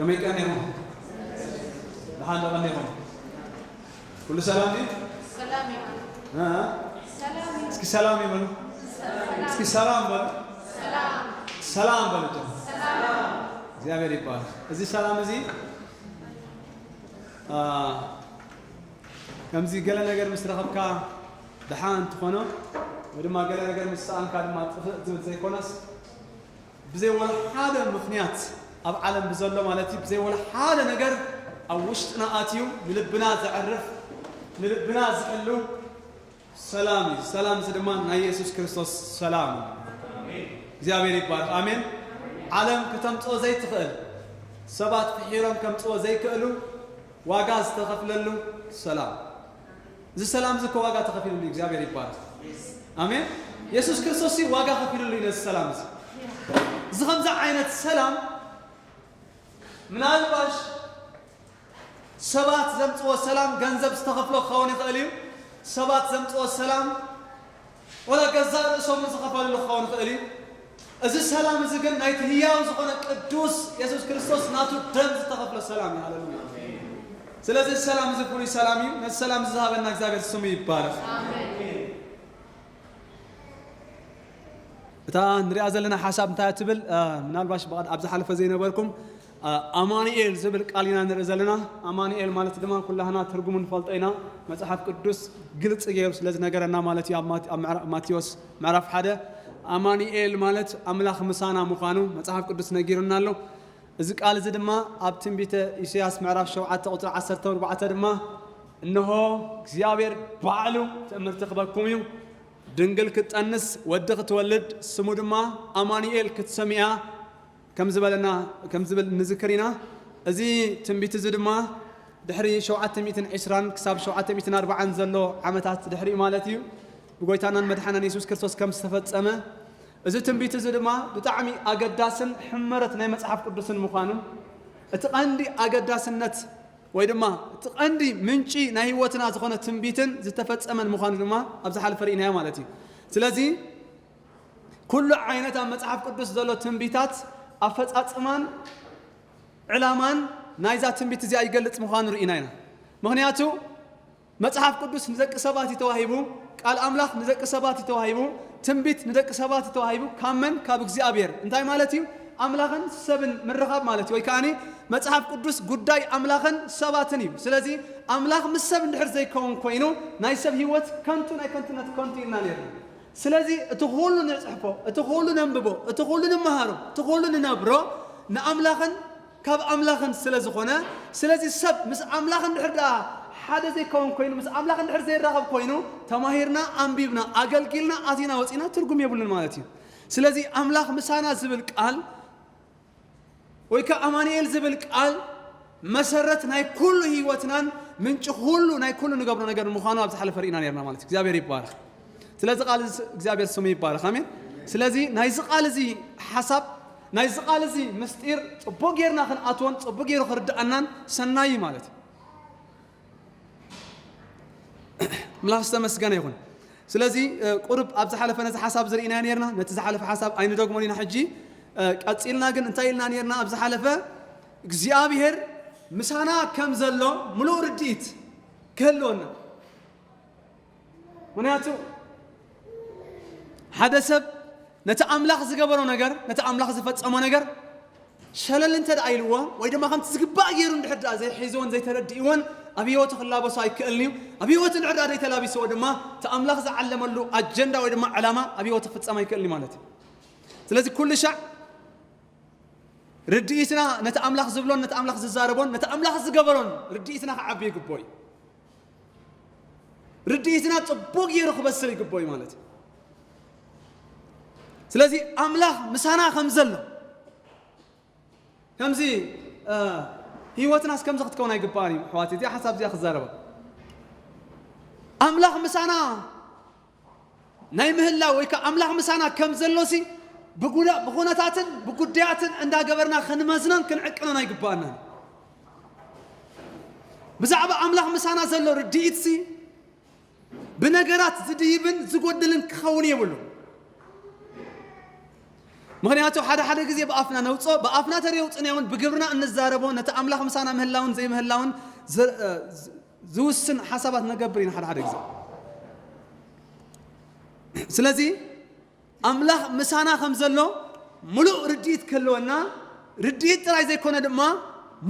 ከመይ ቀኒኹም? ደሓን ዶ ቀኒኹም? ኩሉ ሰላም ድዩ? ሰላም ይሁን። እ? ሰላም ይሁን። እስኪ ሰላም ይበሉ። እስኪ ሰላም በሉ። ሰላም ሰላም በሉ። እቶም ሰላም እግዚኣብሔር ይባረክ። እዚ ሰላም እዚ አ፣ ከምዚ ገለ ነገር ምስ ረኸብካ ደሓን ትኾኖ ወይ ድማ ገለ ነገር ምስ ሰኣንካ ድማ ጥፍእ ዝብል ዘይኮነስ ብዘይ ወላ ሓደ ምኽንያት ኣብ ዓለም ብዘሎ ማለት እዩ ብዘይ ወላ ሓደ ነገር ኣብ ውሽጥና ኣትዩ ንልብና ዘዕርፍ ንልብና ዝሕሉ ሰላም እዩ። ሰላም እዚ ድማ ናይ የሱስ ክርስቶስ ሰላም እዩ። እግዚኣብሔር ይባረክ። ኣሜን። ዓለም ከተምፅኦ ዘይትኽእል ሰባት ፍሒሮም ከምፅኦ ዘይክእሉ ዋጋ ዝተኸፍለሉ ሰላም። እዚ ሰላም እዚ እኮ ዋጋ ተኸፊሉሉ እዩ። እግዚኣብሔር ይባረክ። ኣሜን። የሱስ ክርስቶስ እዩ ዋጋ ከፊሉሉ እዩ ነዚ ሰላም እዚ። እዚ ከምዚ ዓይነት ሰላም ምናልባሽ ሰባት ዘምፅዎ ሰላም ገንዘብ ዝተኸፍሎ ክኸውን ይኽእል እዩ። ሰባት ዘምፅዎ ሰላም ወላ ገዛእ ርእሶም ዝኸፈልሉ ክኸውን ይኽእል እዩ። እዚ ሰላም እዚ ግን ናይቲ ህያው ዝኾነ ቅዱስ የሱስ ክርስቶስ ናቱ ደም ዝተኸፍሎ ሰላም እዩ። ሃሌሉያ። ስለዚ እዚ ሰላም እዚ ፍሉይ ሰላም እዩ። ነዚ ሰላም እዚ ዝሃበና እግዚኣብሔር ስሙ ይባረኽ። እታ ንሪኣ ዘለና ሓሳብ እንታይ እያ ትብል? እ፣ ምናልባሽ ብቐድ-፣ ኣብ ዝሓለፈ ዘይነበርኩም፣ እ፣ ኣማኑኤል ዝብል ቃል ኢና ንርኢ ዘለና። ኣማኑኤል ማለት ድማ ኩላህና ትርጉሙ ንፈልጦ ኢና። መጽሓፍ ቅዱስ ግልጺ ገይሩ ስለ ዝነገረና ማለት እዩ። ኣብ ማት-፣ ኣብ ምዕራ-፣ ማቴዎስ ምዕራፍ ሓደ ኣማኑኤል ማለት ኣምላኽ ምሳና ምዃኑ መጽሓፍ ቅዱስ ነጊሩና ኣሎ። እዚ ቃል እዚ ድማ ኣብ ትንቢተ ኢሳያስ ምዕራፍ ሸውዓተ ቁጽሪ ዓሰርተ ኣርባዕተ ድማ፣ "እንሆ እግዚኣብሔር ባዕሉ ትእምርቲ ክበኩም እዩ፣ ድንግል ክትጠንስ ወዲ ክትወልድ፣ ስሙ ድማ ኣማኑኤል ክትሰምያ" ከም ዝበለና፣ ከም ዝብል ንዝክር ኢና። እዚ ትንቢት እዚ ድማ ድሕሪ ሸውዓተ ሚእትን ዕስራን ክሳብ ሸውዓተ ሚእትን ኣርባዓን ዘሎ ዓመታት ድሕሪኡ ማለት እዩ፣ ብጎይታናን መድሓናን የሱስ ክርስቶስ ከም ዝተፈጸመ፣ እዚ ትንቢት እዚ ድማ ብጣዕሚ ኣገዳስን ሕመረት ናይ መጽሓፍ ቅዱስን ምዃኑ፣ እቲ ቀንዲ ኣገዳስነት ወይ ድማ እቲ ቀንዲ ምንጪ ናይ ህይወትና ዝኾነ ትንቢትን ዝተፈጸመን ምዃኑ ድማ ኣብ ዝሓለፈ ርኢናዮ ማለት እዩ። ስለዚ ኩሉ ዓይነት ኣብ መጽሓፍ ቅዱስ ዘሎ ትንቢታት ኣፈጻጽማን ዕላማን ናይዛ ትንቢት እዚኣ ይገልጽ ምዃኑ ርኢና ኢና። ምኽንያቱ መጽሓፍ ቅዱስ ንደቂ ሰባት እዩ ተዋሂቡ፣ ቃል ኣምላኽ ንደቂ ሰባት እዩ ተዋሂቡ፣ ትንቢት ንደቂ ሰባት እዩ ተዋሂቡ። ካብ መን? ካብ እግዚኣብሔር። እንታይ ማለት እዩ? ኣምላኽን ሰብን ምርኻብ ማለት እዩ። ወይ ከዓኒ መጽሓፍ ቅዱስ ጉዳይ ኣምላኽን ሰባትን እዩ። ስለዚ ኣምላኽ ምስ ሰብ እንድሕር ዘይከውን ኮይኑ ናይ ሰብ ህይወት ከንቱ ናይ ከንቱነት ከንቱ ኢልና ነርና። ስለዚ እቲ ኩሉ ንጽሕፎ፣ እቲ ኩሉ ነንብቦ፣ እቲ ኩሉ ንመሃሮ፣ እቲ ኩሉ ንነብሮ ንኣምላኽን ካብ ኣምላኽን ስለ ዝኾነ፣ ስለዚ ሰብ ምስ ኣምላኽ እንድሕር ደኣ ሓደ ዘይከውን ኮይኑ፣ ምስ ኣምላኽ እንድሕር ዘይራኸብ ኮይኑ፣ ተማሂርና፣ ኣንቢብና፣ ኣገልጊልና፣ ኣቲና፣ ወጺና ትርጉም የብሉን ማለት እዩ። ስለዚ ኣምላኽ ምሳና ዝብል ቃል ወይ ከኣ ኣማኑኤል ዝብል ቃል መሰረት ናይ ኩሉ ህይወትናን ምንጪ ኩሉ ናይ ኩሉ ንገብሮ ነገር ምዃኑ ኣብ ዝሓለፈ ርኢና ነርና ማለት እዩ። እግዚኣብሔር ይባረኽ። ስለዚ ቃል እዚ እግዚኣብሔር ስሙ ይባረኽ። ኣሜን። ስለዚ ናይዚ ቃል እዚ ሓሳብ ናይዚ ቃል እዚ ምስጢር ጽቡቕ ጌርና ክንኣትዎን ጽቡቕ ጌሩ ክርድኣናን ሰናይ እዩ ማለት እዩ። ኣምላኽ ዝተመስገነ ይኹን። ስለዚ ቁሩብ ኣብ ዝሓለፈ ነዚ ሓሳብ ዝርኢናዮ ነርና፣ ነቲ ዝሓለፈ ሓሳብ ኣይንደግሞን ኢና። ሕጂ ቀጺልና ግን እንታይ ኢልና ነርና? ኣብ ዝሓለፈ እግዚኣብሔር ምሳና ከም ዘሎ ምሉእ ርድኢት ክህልወና። ምኽንያቱ ሓደ ሰብ ነቲ ኣምላኽ ዝገበሮ ነገር፣ ነቲ ኣምላኽ ዝፈጸሞ ነገር ሸለል እንተ ደኣ ኢልዎ፣ ወይ ድማ ከምቲ ዝግባእ ገይሩ እንድሕር ደኣ ዘይሒዝዎን ዘይተረዲእዎን፣ ኣብ ህይወቱ ክላበሶ ኣይክእልን እዩ። ኣብ ህይወቱ እንድሕር ደኣ ዘይተላቢስዎ ድማ፣ እቲ ኣምላኽ ዝዓለመሉ ኣጀንዳ ወይ ድማ ዕላማ ኣብ ህይወቱ ክፍጸም ኣይክእልን እዩ ማለት እዩ። ስለዚ ኩሉ ሻዕ ርድኢትና ነቲ ኣምላኽ ዝብሎን ነቲ ኣምላኽ ዝዛረቦን ነቲ ኣምላኽ ዝገበሮን ርድኢትና ክዓቢ ይግብኦ እዩ። ርድኢትና ጽቡቕ ገይሩ ክበስል ይግብኦ እዩ ማለት እዩ። ስለዚ ኣምላኽ ምሳና ከም ዘሎ ከምዚ ህይወትናስ ከምዚ ክትከውን ኣይግባእን እዩ። ኣሕዋት እዚኣ ሓሳብ እዚኣ ክዛረባ ኣምላኽ ምሳና ናይ ምህላው ወይ ከዓ ኣምላኽ ምሳና ከም ዘሎሲ ብጉዳ ብኹነታትን ብጉዳያትን እንዳገበርና ክንመዝኖን ክንዕቅኖን ኣይግባኣናን። ብዛዕባ ኣምላኽ ምሳና ዘሎ ርድኢትሲ ብነገራት ዝድይብን ዝጎድልን ክኸውን የብሉ። ምኽንያቱ ሓደ ሓደ ግዜ ብኣፍና ነውፅኦ፣ ብኣፍና ተደይ ኣውፅእናዮ እውን ብግብርና እንዛረቦ፣ ነቲ ኣምላኽ ምሳና ምህላውን ዘይምህላውን ዝ-፣ እ፣ ዝ-፣ ዝውስን ሓሳባት ነገብር ኢና ሓደ ሓደ ግዜ። ስለዚ ኣምላኽ ምሳና ከም ዘሎ ምሉእ ርድኢት ክህልወና፣ ርድኢት ጥራይ ዘይኮነ ድማ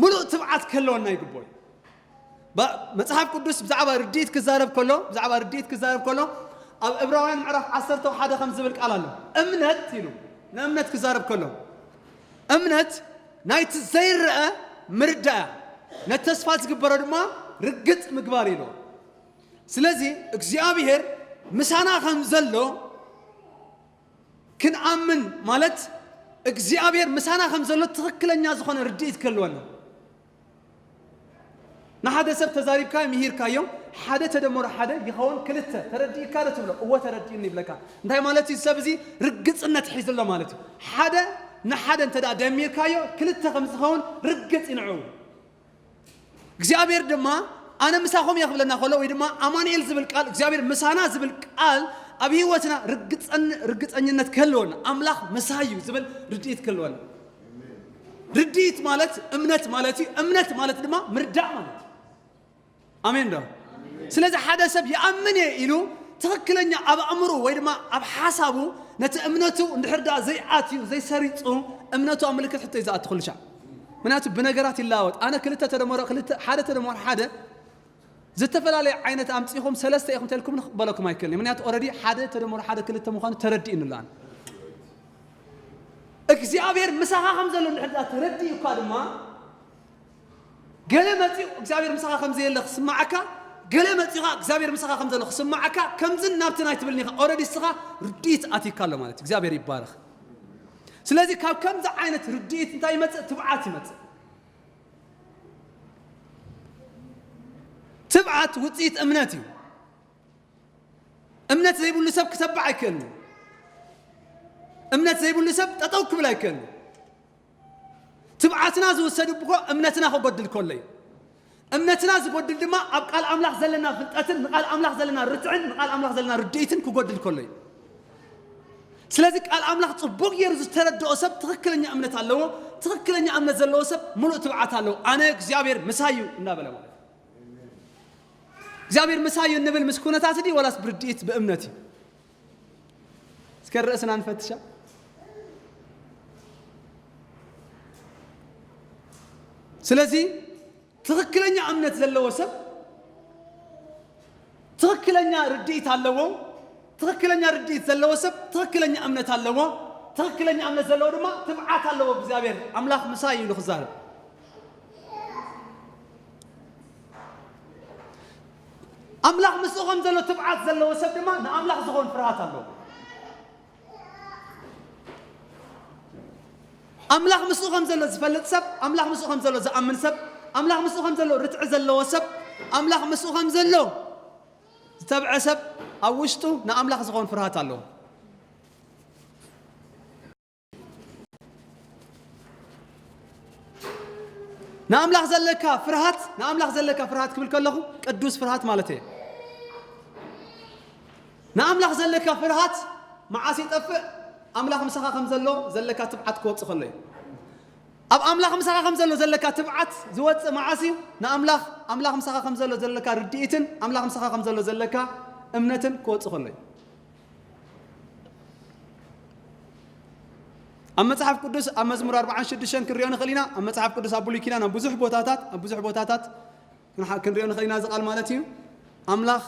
ምሉእ ትብዓት ክህልወና ይግብኦ እዩ። ባ-፣ መጽሓፍ ቅዱስ ብዛዕባ ርድኢት ክዛረብ ከሎ፣ ብዛዕባ ርድኢት ክዛረብ ከሎ፣ ኣብ ዕብራውያን ምዕራፍ ዓሰርተ ሓደ ከም ዝብል ቃል ኣሎ። እምነት ኢሉ፣ ንእምነት ክዛረብ ከሎ፣ እምነት ናይቲ ዘይረኣ ምርዳእ እያ፣ ነቲ ተስፋ ዝግበሮ ድማ ርግጽ ምግባር ኢሉ። ስለዚ እግዚኣብሔር ምሳና ከም ዘሎ ክንኣምን ማለት እግዚኣብሔር ምሳና ከም ዘሎ ትኽክለኛ ዝኾነ ርድኢት ክህልወና። ንሓደ ሰብ ተዛሪብካ ምሂርካዮ፣ ሓደ ተደመሮ ሓደ ይኸውን ክልተ፣ ተረዲእካ ዶ ትብሎ? እወ ተረዲእኒ ይብለካ። እንታይ ማለት እዩ? ሰብ እዚ ርግጽነት ሒዙ ኣሎ ማለት እዩ። ሓደ ንሓደ እንተ ደኣ ደሚርካዮ ክልተ ከም ዝኸውን ርግጽ እዩ ንዕኡ። እግዚኣብሔር ድማ ኣነ ምሳኹም እየ ክብለና ከሎ፣ ወይ ድማ ኣማኑኤል ዝብል ቃል፣ እግዚኣብሔር ምሳና ዝብል ቃል ኣብ ህይወትና ርግጸን-፣ ርግጸኝነት ክህልወና፣ ኣምላኽ ምሳይ እዩ ዝብል ርድኢት ክህልወና። ርድኢት ማለት እምነት ማለት እዩ። እምነት ማለት ድማ ምርዳእ ማለት እዩ። ኣሜን ዶ? ስለዚ ሓደ ሰብ ይኣምን እየ ኢሉ ትኽክለኛ ኣብ ኣእምሮ ወይ ድማ ኣብ ሓሳቡ ነቲ እምነቱ እንድሕር ደኣ ዘይኣትዩ፣ ዘይሰሪጹ፣ እምነቱ ኣብ ምልክት ሕቶ እዩ ዝኣቱ ኩሉ ሻዕ። ምክንያቱ ብነገራት ይለዋወጥ። ኣነ ክልተ ተደመሮ ክልተ፣ ሓደ ተደመሮ ሓደ ዝተፈላለየ ዓይነት ኣምጺኹም ሰለስተ ኢኹም ተልኩም ክቕበለኩም ኣይክእልን። ምክንያቱ ኦረዲ ሓደ ተደመሮ ሓደ ክልተ ምዃኑ ተረዲእኒ ኣሎ ኣነ። እግዚኣብሔር ምሳኻ ከም ዘሎ እንድሕር ደኣ ተረዲኡ እኳ ድማ ገለ መጺኡ እግዚኣብሔር ምሳኻ ከም ዘየለ ክስማዓካ፣ ገለ መጺኡ ኸኣ እግዚኣብሔር ምሳኻ ከም ዘሎ ክስማዓካ፣ ከምዝን ናብትን ኣይትብልን ኢኻ። ኦረዲ እስኻ ርድኢት ኣትዩካ ኣሎ ማለት እዩ። እግዚኣብሔር ይባረኽ። ስለዚ ካብ ከምዚ ዓይነት ርድኢት እንታይ ይመጽእ? ትብዓት ይመጽእ። ትብዓት ውጽኢት እምነት እዩ። እምነት ዘይብሉ ሰብ ክተብዕ ኣይክእልን እዩ። እምነት ዘይብሉ ሰብ ጠጠው ክብል ኣይክእልን እዩ። ትብዓትና ዝውሰድ እኮ እምነትና ክጎድል ከሎ እዩ። እምነትና ዝጎድል ድማ ኣብ ቃል ኣምላኽ ዘለና ፍልጠትን ንቃል ኣምላኽ ዘለና ርትዕን ንቃል ኣምላኽ ዘለና ርድኢትን ክጎድል ከሎ እዩ። ስለዚ ቃል ኣምላኽ ጽቡቕ ገይሩ ዝተረድኦ ሰብ ትኽክለኛ እምነት ኣለዎ። ትኽክለኛ እምነት ዘለዎ ሰብ ምሉእ ትብዓት ኣለዎ። ኣነ እግዚኣብሔር ምሳይ እዩ እናበለ ማለት እዩ። እግዚኣብሔር ምሳይ እዩ እንብል ምስ ኩነታት ድዩ ወላስ ብርድኢት ብእምነት እዩ? እስከ ርእስና ንፈትሻ። ስለዚ ትኽክለኛ እምነት ዘለዎ ሰብ ትኽክለኛ ርድኢት ኣለዎ። ትኽክለኛ ርድኢት ዘለዎ ሰብ ትኽክለኛ እምነት ኣለዎ። ትኽክለኛ እምነት ዘለዎ ድማ ትብዓት ኣለዎ። እግዚኣብሔር ኣምላኽ ምሳይ እዩ ኢሉ ክዛረብ። ኣምላኽ ምስኡ ከም ዘሎ ትብዓት ዘለዎ ሰብ ድማ ንኣምላኽ ዝኾን ፍርሃት ኣለዎ። ኣምላኽ ምስኡ ከም ዘሎ ዝፈልጥ ሰብ፣ ኣምላኽ ምስኡ ከም ዘሎ ዝኣምን ሰብ፣ ኣምላኽ ምስኡ ከም ዘሎ ርትዒ ዘለዎ ሰብ፣ ኣምላኽ ምስኡ ከም ዘሎ ዝተብዐ ሰብ ኣብ ውሽጡ ንኣምላኽ ዝኾን ፍርሃት ኣለዎ። ንኣምላኽ ዘለካ ፍርሃት፣ ንኣምላኽ ዘለካ ፍርሃት ክብል ከለኹ ቅዱስ ፍርሃት ማለት እየ። ንኣምላኽ ዘለካ ፍርሃት መዓስ ይጠፍእ? ኣምላኽ ምሳኻ ከም ዘሎ ዘለካ ትብዓት ክወጽእ ከሎ እዩ። ኣብ ኣምላኽ ምሳኻ ከም ዘሎ ዘለካ ትብዓት ዝወጽእ መዓስ እዩ? ንኣምላኽ፣ ኣምላኽ ምሳኻ ከም ዘሎ ዘለካ ርድኢትን ኣምላኽ ምሳኻ ከም ዘሎ ዘለካ እምነትን ክወጽእ ከሎ እዩ። ኣብ መጽሓፍ ቅዱስ ኣብ መዝሙር ኣርብዓን ሽዱሽተን ክንሪኦ ንኽእል ኢና። ኣብ መጽሓፍ ቅዱስ ኣብ ብሉይ ኪዳን ኣብ ብዙሕ ቦታታት፣ ኣብ ብዙሕ ቦታታት ክንሓ-፣ ክንሪኦ ንኽእል ኢና እዚ ቃል ማለት እዩ። ኣምላኽ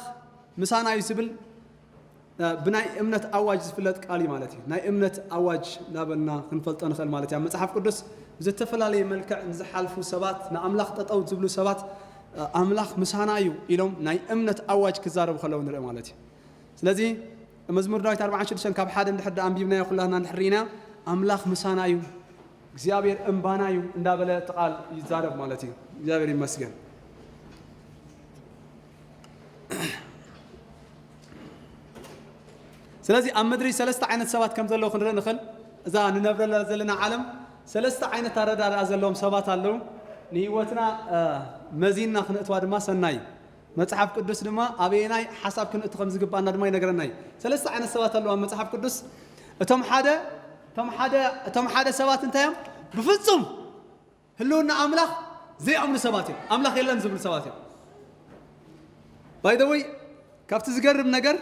ምሳና እዩ ዝብል፣ እ፣ ብናይ እምነት ኣዋጅ ዝፍለጥ ቃል እዩ ማለት እዩ። ናይ እምነት ኣዋጅ እናበልና ክንፈልጦ ንኽእል ማለት እዩ። ኣብ መጽሓፍ ቅዱስ ብዝተፈላለየ መልክዕ ንዝሓልፉ ሰባት፣ ንኣምላኽ ጠጠው ዝብሉ ሰባት፣ እ፣ ኣምላኽ ምሳና እዩ ኢሎም ናይ እምነት ኣዋጅ ክዛረቡ ከለዉ ንርኢ ማለት እዩ። ስለዚ መዝሙር ዳዊት ኣርብዓን ሽዱሽተን ካብ ሓደ እንድሕር ደኣ ኣንቢብናዮ ኩላትና እንድሕር ርኢና፣ ኣምላኽ ምሳና እዩ፣ እግዚኣብሔር እምባና እዩ እንዳበለ እቲ ቃል ይዛረብ ማለት እዩ። እግዚኣብሔር ይመስገን። ስለዚ ኣብ ምድሪ ሰለስተ ዓይነት ሰባት ከም ዘለዉ ክንርኢ ንኽእል። እዛ ንነብረላ ዘለና ዓለም ሰለስተ ዓይነት ኣረዳድኣ ዘለዎም ሰባት ኣለዉ። ንህይወትና፣ እ፣ መዚንና ክንእትዋ ድማ ሰናይ እዩ። መጽሓፍ ቅዱስ ድማ ኣበየናይ ሓሳብ ክንእቱ ከም ዝግባኣና ድማ ይነግረና እዩ። ሰለስተ ዓይነት ሰባት ኣለዉ ኣብ መጽሓፍ ቅዱስ። እቶም ሓደ እቶም ሓደ እቶም ሓደ ሰባት እንታይ እዮም? ብፍጹም ህልውና ኣምላኽ ዘይኣምኑ ሰባት እዮም። ኣምላኽ የለን ዝብሉ ሰባት እዮም። By the way፣ ካብቲ ዝገርም ነገር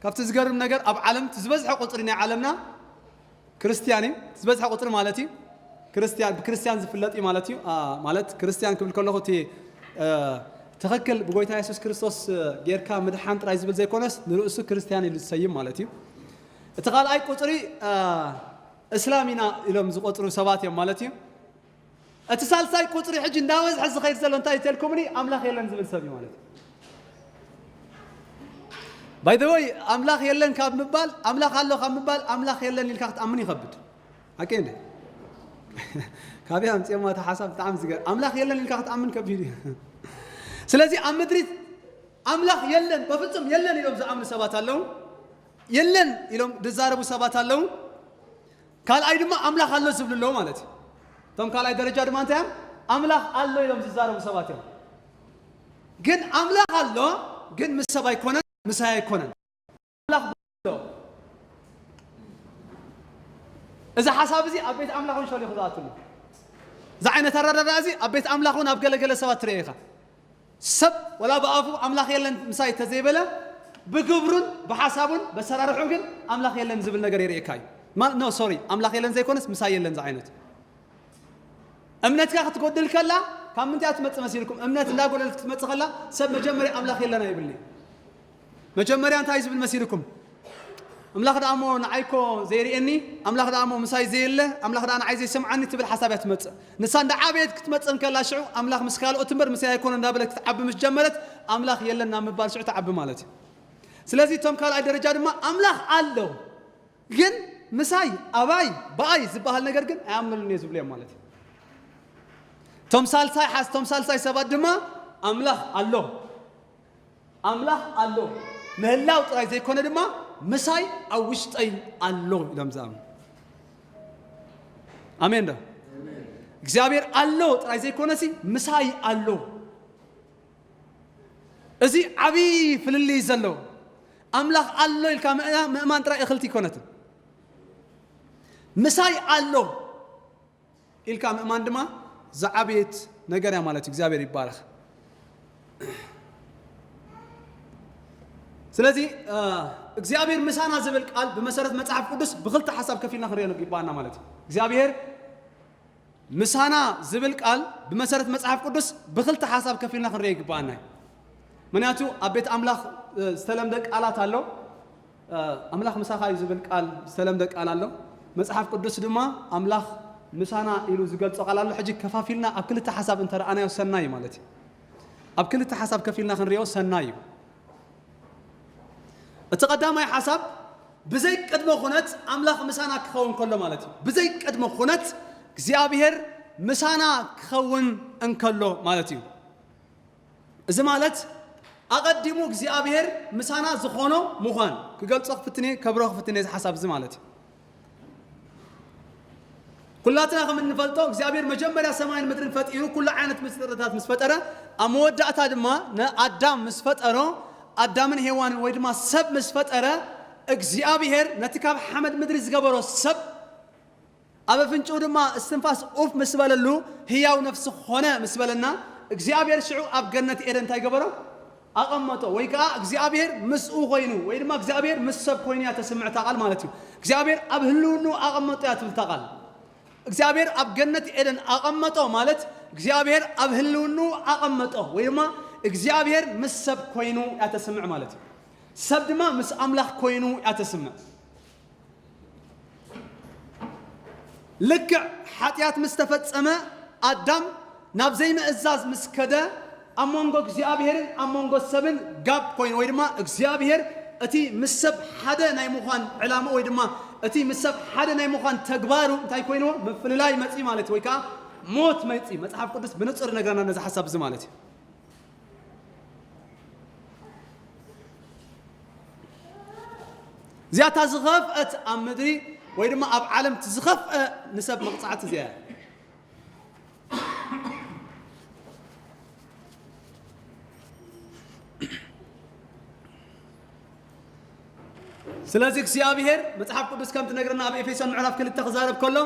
ካብቲ ዝገርም ነገር ኣብ ዓለም እቲ ዝበዝሐ ቁጽሪ ናይ ዓለምና ክርስቲያን እዩ። እቲ ዝበዝሐ ቁጽሪ ማለት እዩ ክርስቲያን ብክርስቲያን ዝፍለጥ እዩ ማለት እዩ። አ፣ ማለት ክርስቲያን ክብል ከለኹ እቲ አ፣ ትኽክል ብጎይታ የሱስ ክርስቶስ አ፣ ጌርካ ምድሓን ጥራይ ዝብል ዘይኮነስ ንርእሱ ክርስቲያን ኢሉ ዝሰይም ማለት እዩ። እቲ ካልኣይ ቁጽሪ አ፣ እስላም ኢና ኢሎም ዝቆጽሩ ሰባት እዮም ማለት እዩ። እቲ ሳልሳይ ቁጽሪ ሕጂ እንዳበዝሐ ዝኸይድ ዘሎ እንታይ ተልኩምኒ ኣምላኽ የለን ዝብል ሰብ እዩ ማለት እዩ። By the way፣ ኣምላኽ የለን ካብ ምባል ኣምላኽ ኣሎ ካብ ምባል ኣምላኽ የለን ኢልካ ክትኣምን ይኸብድ። ሓቂ እንደ ካብያ ኣምፅኦማ እቲ ሓሳብ ብጣዕሚ ዝገር ኣምላኽ የለን ኢልካ ክትኣምን ከቢድ እዩ። ስለዚ ኣብ ምድሪ ኣምላኽ የለን በፍጹም የለን ኢሎም ዝኣምኑ ሰባት ኣለዉ። የለን ኢሎም ዝዛረቡ ሰባት ኣለዉ። ካልኣይ ድማ ኣምላኽ ኣሎ ዝብሉ ኣለዉ ማለት እዩ። እቶም ካልኣይ ደረጃ ድማ እንታይ እዮም? ኣምላኽ ኣሎ ኢሎም ዝዛረቡ ሰባት እዮም። ግን ኣምላኽ ኣሎ ግን ምስ ሰብ ኣይኮነን፣ ምሳይ ኣይኮነን። ኣምላኽ ኣሎ። እዚ ሓሳብ እዚ ኣብ ቤት ኣምላኽ እውን ሸሊኹ ዝኣትሉ። እዚ ዓይነት ኣረዳድኣ እዚ ኣብ ቤት ኣምላኽ እውን ኣብ ገለገለ ሰባት ትርእዮ ኢኻ። ሰብ ወላ ብኣፉ ኣምላኽ የለን ምሳይ ተዘይበለ ብግብሩን ብሓሳቡን በሰራርሑ ግን ኣምላኽ የለን ዝብል ነገር የርእየካ እዩ። ኖ ሶሪ፣ ኣምላኽ የለን ዘይኮነስ ምሳይ የለን ዝዓይነት እምነትካ ክትጎድል ከላ ካብ ምንታይ እያ ትመጽእ መሲልኩም? እምነት እንዳጎደለት ክትመጽእ ከላ ሰብ መጀመርያ ኣምላኽ የለን ኣይብልኒ። መጀመርያ እንታይ ዝብል መሲልኩም? ኣምላኽ ደኣ እሞ ንዓይ እኮ ዘይርእየኒ፣ ኣምላኽ ደኣ እሞ ምሳይ ዘየለ፣ ኣምላኽ ደኣ ንዓይ ዘይሰምዓኒ ትብል ሓሳብ እያ ትመጽእ። ንሳ እንዳዓበየት ክትመጽእ እንከላ ሽዑ ኣምላኽ ምስ ካልኦት እምበር ምሳይ ኣይኮነ እንዳበለት ክትዓቢ ምስ ጀመረት ኣምላኽ የለን ናብ ምባል ሽዑ ትዓቢ ማለት እዩ። ስለዚ እቶም ካልኣይ ደረጃ ድማ ኣምላኽ ኣሎ ግን ምሳይ ኣባይ ብኣይ ዝበሃል ነገር ግን ኣይኣምነሉን እየ ዝብሉ እዮም ማለት እዩ። እቶም ሳልሳይ ሓስ እቶም ሳልሳይ ሰባት ድማ ኣምላኽ ኣሎ ኣምላኽ ኣሎ ምህላው ጥራይ ዘይኮነ ድማ ምሳይ ኣብ ውሽጠይ ኣሎ ኢሎም ዝኣምኑ። ኣሜን ዶ እግዚኣብሔር ኣሎ ጥራይ ዘይኮነሲ ምሳይ ኣሎ። እዚ ዓብዪ ፍልልይ ዘሎ ኣምላኽ ኣሎ ኢልካ ምእማን ጥራይ እኽልቲ ይኮነትን ምሳይ ኣሎ ኢልካ ምእማን ድማ ዝዓበየት ነገር እያ ማለት እዩ። እግዚኣብሔር ይባረኽ። ስለዚ እግዚኣብሔር ምሳና ዝብል ቃል ብመሰረት መፅሓፍ ቅዱስ ብክልተ ሓሳብ ከፊልና ክንሪኦ ይግባኣና ማለት እዩ። እግዚኣብሔር ምሳና ዝብል ቃል ብመሰረት መፅሓፍ ቅዱስ ብክልተ ሓሳብ ከፊልና ክንሪኦ ይግባኣና እዩ። ምክንያቱ ኣብ ቤት ኣምላኽ ዝተለምደ ቃላት ኣሎ። ኣምላኽ ምሳኻ እዩ ዝብል ቃል ዝተለምደ ቃል ኣሎ። መፅሓፍ ቅዱስ ድማ ኣምላኽ ምሳና ኢሉ ዝገልፆ ቃል ኣሎ። ሕጂ ከፋፊልና ኣብ ክልተ ሓሳብ እንተረኣናዮ ሰናይ ማለት እዩ። ኣብ ክልተ ሓሳብ ከፊልና ክንሪኦ ሰናይ እዩ። እቲ ቀዳማይ ሓሳብ ብዘይ ቅድመ ኩነት ኣምላኽ ምሳና ክኸውን ከሎ ማለት እዩ። ብዘይ ቅድመ ኩነት እግዚኣብሔር ምሳና ክኸውን እንከሎ ማለት እዩ። እዚ ማለት ኣቐዲሙ እግዚኣብሔር ምሳና ዝኾኖ ምዃን ክገልጾ ክፍትን እየ፣ ከብሮ ክፍትን እየ፣ እዚ ሓሳብ እዚ ማለት እዩ። ኩላትና ከም እንፈልጦ እግዚኣብሔር መጀመርያ ሰማይን ምድርን ፈጢሩ ኩሉ ዓይነት ምስጢርታት ምስ ፈጠረ ኣብ መወዳእታ ድማ ንኣዳም ምስ ፈጠሮ ኣዳምን ሄዋንን ወይ ድማ ሰብ ምስ ፈጠረ እግዚኣብሔር ነቲ ካብ ሓመድ ምድሪ ዝገበሮ ሰብ ኣብ ኣፍንጭኡ ድማ እስትንፋስ ኡፍ ምስ በለሉ ህያው ነፍሲ ኾነ ምስ በለና እግዚኣብሔር ሽዑ ኣብ ገነት ኤደን እንታይ ገበሮ ኣቐመጦ ወይ ከዓ እግዚኣብሔር ምስኡ ኮይኑ ወይ ድማ እግዚኣብሔር ምስ ሰብ ኮይኑ እያ ተስምዕ እታ ቃል ማለት እዩ። እግዚኣብሔር ኣብ ህልውኑ ኣቐመጦ እያ ትብል እታ ቃል። እግዚኣብሔር ኣብ ገነት ኤደን ኣቐመጦ ማለት እግዚኣብሔር ኣብ ህልውኑ ኣቐመጦ ወይ ድማ እግዚኣብሔር ምስ ሰብ ኮይኑ እያ ተስምዕ ማለት እዩ። ሰብ ድማ ምስ ኣምላኽ ኮይኑ እያ ተስምዕ። ልክዕ ሓጢኣት ምስ ተፈጸመ ኣዳም ናብ ዘይምእዛዝ ምስ ከደ ኣብ መንጎ እግዚኣብሔርን ኣብ መንጎ ሰብን ጋብ ኮይኑ ወይ ድማ እግዚኣብሔር እቲ ምስ ሰብ ሓደ ናይ ምዃን ዕላማ ወይ ድማ እቲ ምስ ሰብ ሓደ ናይ ምዃን ተግባሩ እንታይ ኮይንዎ ምፍልላይ መፂ ማለት ወይ ከዓ ሞት መፂ። መፅሓፍ ቅዱስ ብንፁር ነግረና ነዚ ሓሳብ እዚ ማለት እዩ። እዚኣታ ዝኸፍአት ኣብ ምድሪ ወይ ድማ ኣብ ዓለም ዝኸፍአ ንሰብ መቕፃዕቲ እዚኣ ስለዚ እግዚኣብሔር መጽሓፍ ቅዱስ ከም ትነግረና ኣብ ኤፌሶን ምዕራፍ ክልተ ክዛረብ ከሎ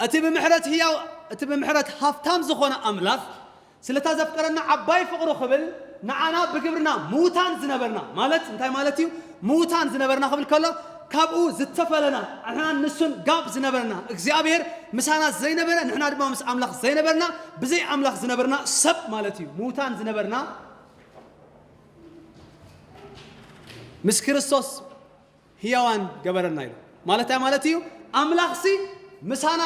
እቲ ብምሕረት ህያው እቲ ብምሕረት ሃፍታም ዝኾነ ኣምላኽ ስለታ ዘፍቀረና ዓባይ ፍቕሩ ክብል ንዓና ብግብርና ምዉታን ዝነበርና ማለት እንታይ ማለት እዩ? ምዉታን ዝነበርና ክብል ከሎ ካብኡ ዝተፈለና ንሕናን ንሱን ጋብ ዝነበርና እግዚኣብሔር ምሳና ዘይነበረ ንሕና ድማ ምስ ኣምላኽ ዘይነበርና ብዘይ ኣምላኽ ዝነበርና ሰብ ማለት እዩ። ምዉታን ዝነበርና ምስ ክርስቶስ ህያዋን ገበረና ኢሉ። ማለት እንታይ ማለት እዩ? ኣምላኽሲ ምሳና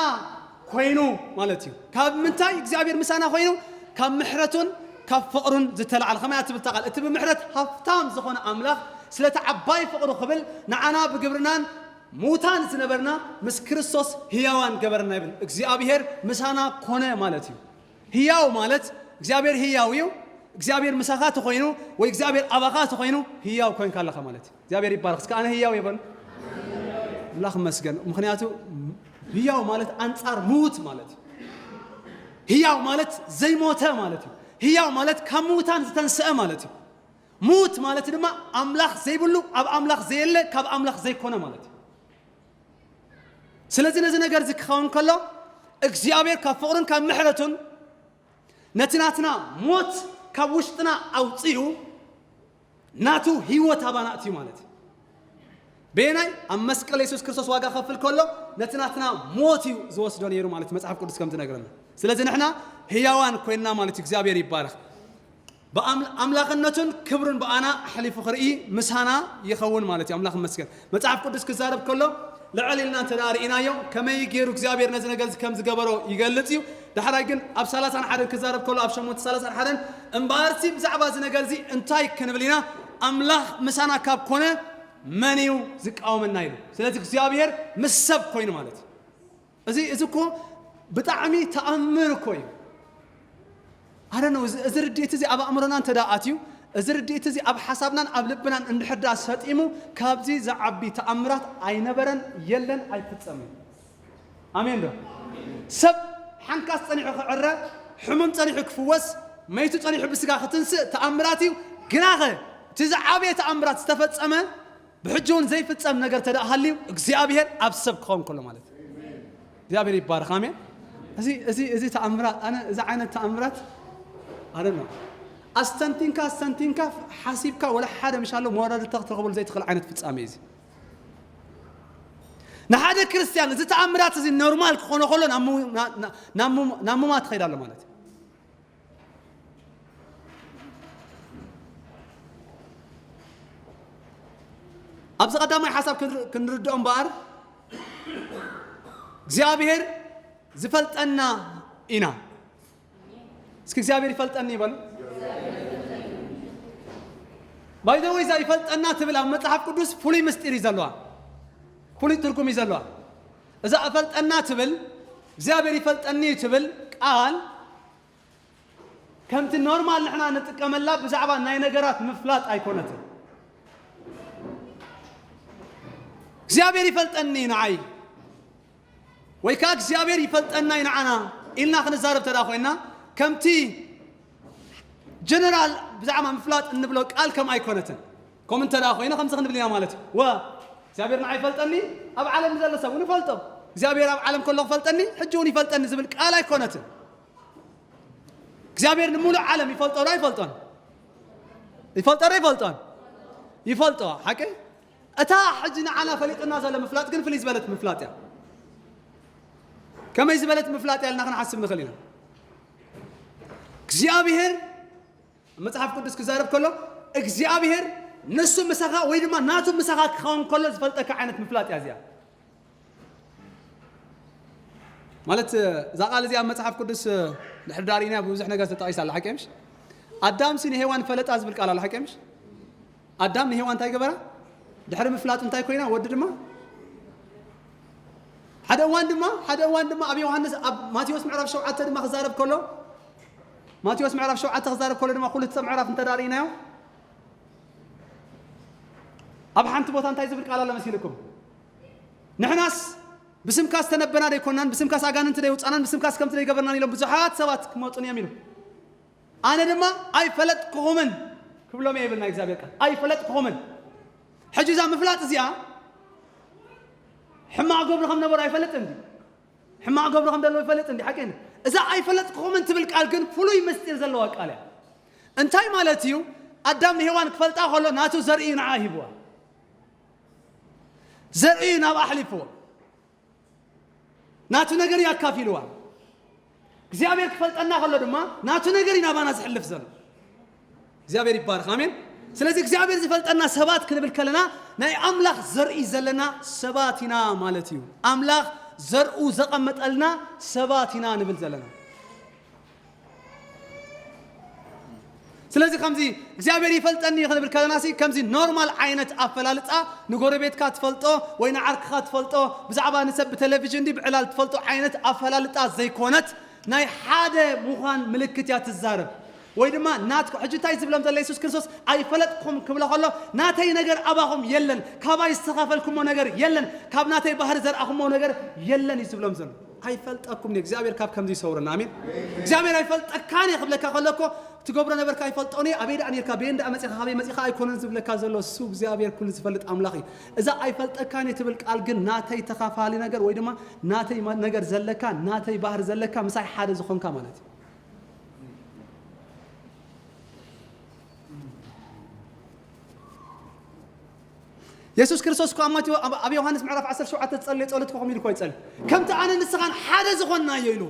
ኮይኑ ማለት እዩ። ካብ ምንታይ እግዚኣብሔር ምሳና ኮይኑ? ካብ ምሕረቱን ካብ ፍቕሩን ዝተላዕለ። ከመይ እያ ትብል እታ ቃል? እቲ ብምሕረት ሃፍታም ዝኾነ ኣምላኽ ስለቲ ዓባይ ፍቕሩ ክብል ንዓና ብግብርናን ምዉታን ዝነበርና ምስ ክርስቶስ ህያዋን ገበረና ይብል። እግዚኣብሔር ምሳና ኮነ ማለት እዩ። ህያው ማለት እግዚኣብሔር ህያው እዩ። እግዚኣብሔር ምሳኻ ተኾይኑ ወይ እግዚኣብሔር ኣባኻ ተኾይኑ ህያው ኮንካ ኣለኻ ማለት እዩ። እግዚኣብሔር ይባረኽ። እስከ ኣነ ህያው እየ በሉ። ኣምላኽ ይመስገን። ምኽንያቱ ህያው ማለት ኣንጻር ምዉት ማለት እዩ። ህያው ማለት ዘይሞተ ማለት እዩ። ህያው ማለት ካብ ምዉታን ዝተንስአ ማለት እዩ። ምዉት ማለት ድማ ኣምላኽ ዘይብሉ፣ ኣብ ኣምላኽ ዘየለ፣ ካብ ኣምላኽ ዘይኮነ ማለት እዩ። ስለዚ ነዚ ነገር እዚ ክኸውን ከሎ እግዚኣብሔር ካብ ፍቕሩን ካብ ምሕረቱን ነቲ ናትና ሞት ካብ ውሽጥና ኣውፅኡ ናቱ ህይወት ኣባና እትዩ ማለት እዩ። በየናይ? ኣብ መስቀል የሱስ ክርስቶስ ዋጋ ከፍል ከሎ ነቲ ናትና ሞት እዩ ዝወስዶ ነይሩ ማለት እዩ፣ መጽሓፍ ቅዱስ ከም ዝነግረና። ስለዚ ንሕና ህያዋን ኮይንና ማለት እዩ። እግዚኣብሔር ይባረኽ። ብኣም- ኣምላኽነቱን ክብሩን ብኣና ኣሕሊፉ ክርኢ ምሳና ይኸውን ማለት እዩ። ኣምላኽ ይመስገን። መጽሓፍ ቅዱስ ክዛረብ ከሎ ልዕል ኢልና እንተ ደኣ ርኢናዮ ከመይ ገይሩ እግዚኣብሔር ነዚ ነገር እዚ ከም ዝገበሮ ይገልጽ እዩ። ዳሕራይ ግን ኣብ ሰላሳን ሓደን ክዛረብ ከሎ ኣብ ሸሞንተ ሰላሳን ሓደን እምበኣርሲ ብዛዕባ እዚ ነገር እዚ እንታይ ክንብል ኢና? ኣምላኽ ምሳና ካብ ኮነ መን እዩ ዝቃወመና ኢሉ። ስለዚ እግዚኣብሔር ምስ ሰብ ኮይኑ ማለት እዩ። እዚ እዚ እኮ ብጣዕሚ ተኣምር እኮ እዩ። ኣረ ነው እዚ ርድኢት እዚ ኣብ ኣእምሮና እንተ ደኣ ኣትዩ፣ እዚ ርድኢት እዚ ኣብ ሓሳብናን ኣብ ልብናን እንድሕር ደኣ ሰጢሙ፣ ካብዚ ዝዓቢ ተኣምራት ኣይነበረን፣ የለን፣ ኣይፍጸምን። ኣሜን ዶ? ሰብ ሓንካስ ጸኒሑ ክዕረ፣ ሕሙም ጸኒሑ ክፍወስ፣ መይቱ ጸኒሑ ብስጋ ክትንስእ ተኣምራት እዩ። ግናኸ እቲ ዝዓበየ ተኣምራት ዝተፈጸመ ብሕጂ እውን ዘይፍጸም ነገር ተደኣ ሃልዩ እግዚኣብሔር ኣብ ሰብ ክኸውን ከሎ ማለት እዩ። እግዚኣብሔር ይባረኽ። ኣሜን። እዚ እዚ እዚ ተኣምራት ኣነ እዚ ዓይነት ተኣምራት ኣነ ነው ኣስተንቲንካ ኣስተንቲንካ ሓሲብካ ወላ ሓደ ምሻሎ መወዳድርታ ክትረኽበሉ ዘይትኽእል ዓይነት ፍጻሜ እዩ እዚ። ንሓደ ክርስቲያን እዚ ተኣምራት እዚ ኖርማል ክኾኖ ከሎ ናብ ሙ- ና- ና- ናብ ሙ- ናብ ሙማት ትኸይድ ኣሎ ማለት እዩ። ኣብዚ ቀዳማይ ሓሳብ ክንር- ክንርድኦ እምበኣር እግዚኣብሔር ዝፈልጠና ኢና። እስኪ እግዚኣብሔር ይፈልጠኒ ይበሉ። ባይዘወይ እዛ ይፈልጠና ትብል ኣብ መጽሓፍ ቅዱስ ፍሉይ ምስጢር እዩ ዘለዋ፣ ፍሉይ ትርጉም እዩ ዘለዋ። እዛ እፈልጠና ትብል እግዚኣብሔር ይፈልጠኒ ትብል ቃል ከምቲ ኖርማል ንሕና ንጥቀመላ ብዛዕባ ናይ ነገራት ምፍላጥ ኣይኮነትን። እግዚኣብሔር ይፈልጠኒ ንዓይ ወይ ከዓ እግዚኣብሔር ይፈልጠና እዩ ንዓና ኢልና ክንዛረብ ተዳ ኮይና ከምቲ ጀነራል ብዛዕባ ምፍላጥ እንብሎ ቃል ከም ኣይኮነትን። ከም እንተ ደኣ ኮይነ ከምዚ ክንብል ኢና ማለት እዩ። ወ እግዚኣብሔር ንዓይ ይፈልጠኒ፣ ኣብ ዓለም ንዘሎ ሰብ እውን ይፈልጦ። እግዚኣብሔር ኣብ ዓለም ከሎ ክፈልጠኒ ሕጂ እውን ይፈልጠኒ ዝብል ቃል ኣይኮነትን። እግዚኣብሔር ንምሉእ ዓለም ይፈልጦ ዶ ኣይፈልጦን? ይፈልጦ ዶ ኣይፈልጦን? ይፈልጦ። ሓቂ እታ ሕጂ ንዓና ፈሊጥና ዘሎ ምፍላጥ ግን ፍልይ ዝበለት ምፍላጥ እያ። ከመይ ዝበለት ምፍላጥ እያ ኢልና ክንሓስብ ንኽእል ኢና። እግዚኣብሔር መጽሓፍ ቅዱስ ክዛረብ ከሎ እግዚኣብሔር ንሱ ምሳኻ ወይ ድማ ናቱ ምሳኻ ክኸውን ከሎ ዝፈልጠካ ዓይነት ምፍላጥ እያ እዚኣ። ማለት እዛ ቃል እዚኣ ኣብ መጽሓፍ ቅዱስ ድሕሪ ዳሪና ብብዙሕ ነገር ተጠቒሳ ኣላ ሓቂ ምሽ? ኣዳምሲ ንሄዋን ፈለጣ ዝብል ቃል ኣላ ሓቂ ምሽ? ኣዳም ንሄዋን እንታይ ገበራ? ድሕሪ ምፍላጡ እንታይ ኮይና? ወዲ ድማ ሓደ እዋን ድማ ሓደ እዋን ድማ ኣብ ዮሃንስ ኣብ ማቴዎስ ምዕራፍ ሸውዓተ ድማ ክዛረብ ከሎ ማቴዎስ ምዕራፍ ሸውዓተ ክዛረብ ከሎ ድማ ኩሉ እቲ ምዕራፍ እንተ ዳሪናዮ ኣብ ሓንቲ ቦታ እንታይ ዝብል ቃል ኣሎ መሲልኩም? ንሕናስ ብስምካ ዝተነበና ደይኮናን ብስምካስ ኣጋንንቲ ደይውፃናን ብስምካስ ከምቲ ደይገበርናን ኢሎም ብዙሓት ሰባት ክመፁን እዮም ኢሉ። ኣነ ድማ ኣይፈለጥኩኹምን ክብሎም እየ ይብል ናይ እግዚኣብሔር ቃል። ኣይፈለጥኩኹምን። ሕጂ እዛ ምፍላጥ እዚኣ ሕማቕ ገብሩ ከም ነበሩ ኣይፈልጥን ድዩ? ሕማቕ ገብሩ ከም ዘለዎ ይፈልጥ እንዲ ሓቂ እንዲ? እዛ ኣይፈለጥኩኹምን ትብል ቃል ግን ፍሉይ ምስጢር ዘለዋ ቃል እያ። እንታይ ማለት እዩ? ኣዳም ንሄዋን ክፈልጣ ከሎ ናቱ ዘርኢ እዩ ንዓ ሂብዋ። ዘርኢ እዩ ናብ ኣሕሊፍዎ። ናቱ ነገር እዩ ኣካፊልዋ። እግዚኣብሔር ክፈልጠና ከሎ ድማ ናቱ ነገር እዩ ናባና ዝሕልፍ ዘሎ። እግዚኣብሔር ይባረኽ። ኣሜን። ስለዚ እግዚኣብሔር ዝፈልጠና ሰባት ክንብል ከለና ናይ ኣምላኽ ዘርኢ ዘለና ሰባት ኢና ማለት እዩ። ኣምላኽ ዘርኡ ዘቐመጠልና ሰባት ኢና ንብል ዘለና። ስለዚ ከምዚ እግዚኣብሔር ይፈልጠኒ ክንብል ከለና ሲ ከምዚ ኖርማል ዓይነት ኣፈላልጣ ንጎረቤትካ ትፈልጦ ወይ ንዓርክኻ ትፈልጦ ብዛዕባ ንሰብ ብቴሌቪዥን ዲ ብዕላል ትፈልጦ ዓይነት ኣፈላልጣ ዘይኮነት ናይ ሓደ ምዃን ምልክት እያ ትዛረብ። ወይ ድማ ናትኩ ሕጂ እንታይ ዝብሎም ዘሎ የሱስ ክርስቶስ ኣይፈለጥኩም ክብሎ ከሎ ናተይ ነገር ኣባኹም የለን፣ ካባይ ዝተኻፈልኩሞ ነገር የለን፣ ካብ ናተይ ባህሪ ዘርኣኹሞ ነገር የለን እዩ ዝብሎም ዘሎ። ኣይፈልጠኩም እግዚኣብሔር ካብ ከምዚ ይሰውረና። ኣሜን። እግዚኣብሔር ኣይፈልጠካን እየ ክብለካ ከሎ እኮ ትገብሮ ነበርካ ኣይፈልጦን እየ። ኣበይ ደኣ ነርካ? በየን ደኣ መጺኻ? ካበይ መጺኻ ኣይኮነን ዝብለካ ዘሎ። እሱ እግዚኣብሔር ኩሉ ዝፈልጥ ኣምላኽ እዩ። እዛ ኣይፈልጠካን እየ ትብል ቃል ግን ናተይ ተኻፋሊ ነገር ወይ ድማ ናተይ ማ- ነገር ዘለካ፣ ናተይ ባህሪ ዘለካ ምሳይ ሓደ ዝኾንካ ማለት እዩ። የሱስ ክርስቶስ እኮ ኣብ ማቴዎ ኣብ ኣብ ዮሃንስ ምዕራፍ ዓሰርተ ሸውዓተ ዝጸለየ ጸሎት እኮ ከምኡ ኢሉ እኮ ይጸሊ። ከምቲ ኣነ ንስኻን ሓደ ዝኾንናዮ ኢሉ።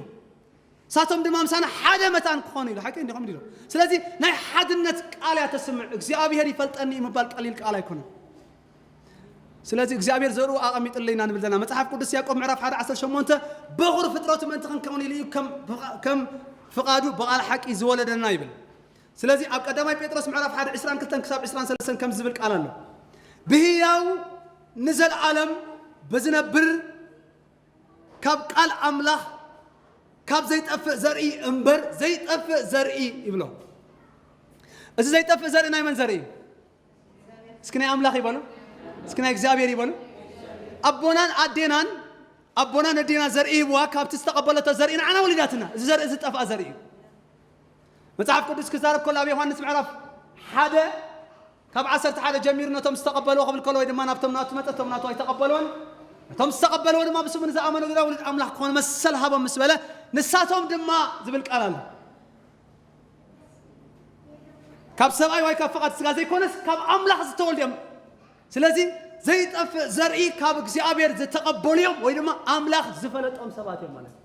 ሳቶም ድማ ምሳና ሓደ መታን ክኾኑ ኢሉ። ሓቂ እንዲኹም ኢሉ። ስለዚ ናይ ሓድነት ቃል እያ ተስምዕ። እግዚኣብሔር ይፈልጠኒ እዩ ምባል ቀሊል ቃል ኣይኮነን። ስለዚ እግዚኣብሔር ዘርኡ ኣቐሚጥለይ ኢና ንብል ዘለና። መጽሓፍ ቅዱስ ያዕቆብ ምዕራፍ ሓደ ዓሰርተ ሸሞንተ በኹር ፍጥረቱ ምእንቲ ክንከውን ኢሉ እዩ ከም ከም ፍቓዱ ብቓል ሓቂ ዝወለደና ይብል። ስለዚ ኣብ ቀዳማይ ጴጥሮስ ምዕራፍ ሓደ ዕስራን ክልተን ክሳብ ዕስራን ሰለስተን ከም ዝብል ቃል ኣሎ። ብህያው ንዘለዓለም ብዝነብር ካብ ቃል ኣምላኽ ካብ ዘይጠፍእ ዘርኢ እምበር ዘይጠፍእ ዘርኢ ይብሎ። እዚ ዘይጠፍእ ዘርኢ ናይ መን ዘርኢ እዩ? እስኪ ናይ ኣምላኽ ይበሉ። እስኪ ናይ እግዚኣብሔር ይበሉ። ኣቦናን ኣዴናን ኣቦናን ኣዴና ዘርኢ ይብዋ ካብቲ ዝተቐበለቶ ዘርኢ ንዓና ወሊዳትና። እዚ ዘርኢ ዝጠፍኣ ዘርኢ እዩ። መጽሓፍ ቅዱስ ክዛረብ ከሎ ኣብ ዮሃንስ ምዕራፍ ሓደ ካብ ዓሰርተ ሓደ ጀሚሩ ነቶም ዝተቐበልዎ ክብል ከሎ ወይ ድማ ናብቶም ናቱ መጠ እቶም ናቱ ኣይተቐበልዎን ነቶም ዝተቐበልዎ ድማ ብስሙ ንዝኣመኑ ግዳ ውሉድ ኣምላኽ ክኾኑ መሰል ሃቦም ምስ በለ ንሳቶም ድማ ዝብል ቃል ኣሎ። ካብ ሰብኣይ ወይ ካብ ፍቓድ ስጋ ዘይኮነስ ካብ ኣምላኽ ዝተወልዱ እዮም። ስለዚ ዘይጠፍእ ዘርኢ ካብ እግዚኣብሔር ዝተቐበሉ እዮም ወይ ድማ ኣምላኽ ዝፈለጦም ሰባት እዮም ማለት እዩ።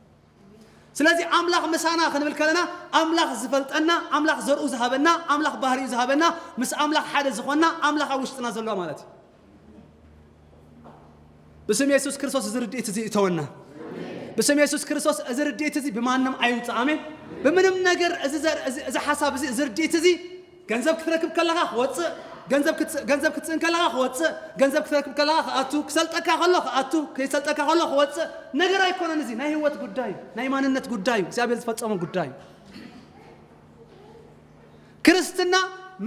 ስለዚ ኣምላኽ ምሳና ክንብል ከለና ኣምላኽ ዝፈልጠና ኣምላኽ ዘርኡ ዝሃበና ኣምላኽ ባህሪኡ ዝሃበና ምስ ኣምላኽ ሓደ ዝኾንና ኣምላኽ ኣብ ውሽጥና ዘለዋ ማለት እዩ። ብስም የሱስ ክርስቶስ እዚ ርድኢት እዚ ይእተወና። ብስም የሱስ ክርስቶስ እዚ ርድኢት እዚ ብማንም ኣይውፅእ። ኣሜን። ብምንም ነገር እዚ ዘር- እዚ- እዚ ሓሳብ እዚ እዚ ርድኢት እዚ ገንዘብ ክትረክብ ከለኻ ክወፅእ፣ ገንዘብ ክትስ- ገንዘብ ክትስእን ከለኻ ክወፅእ፣ ገንዘብ ክትረክብ ከለኻ ክኣቱ፣ ክሰልጠካ ከሎ ክኣቱ፣ ከይሰልጠካ ከሎ ክወፅእ ነገር ኣይኮነን። እዚ ናይ ህይወት ጉዳይ እዩ፣ ናይ ማንነት ጉዳይ እዩ፣ እግዚኣብሔር ዝፈፀሞ ጉዳይ እዩ። ክርስትና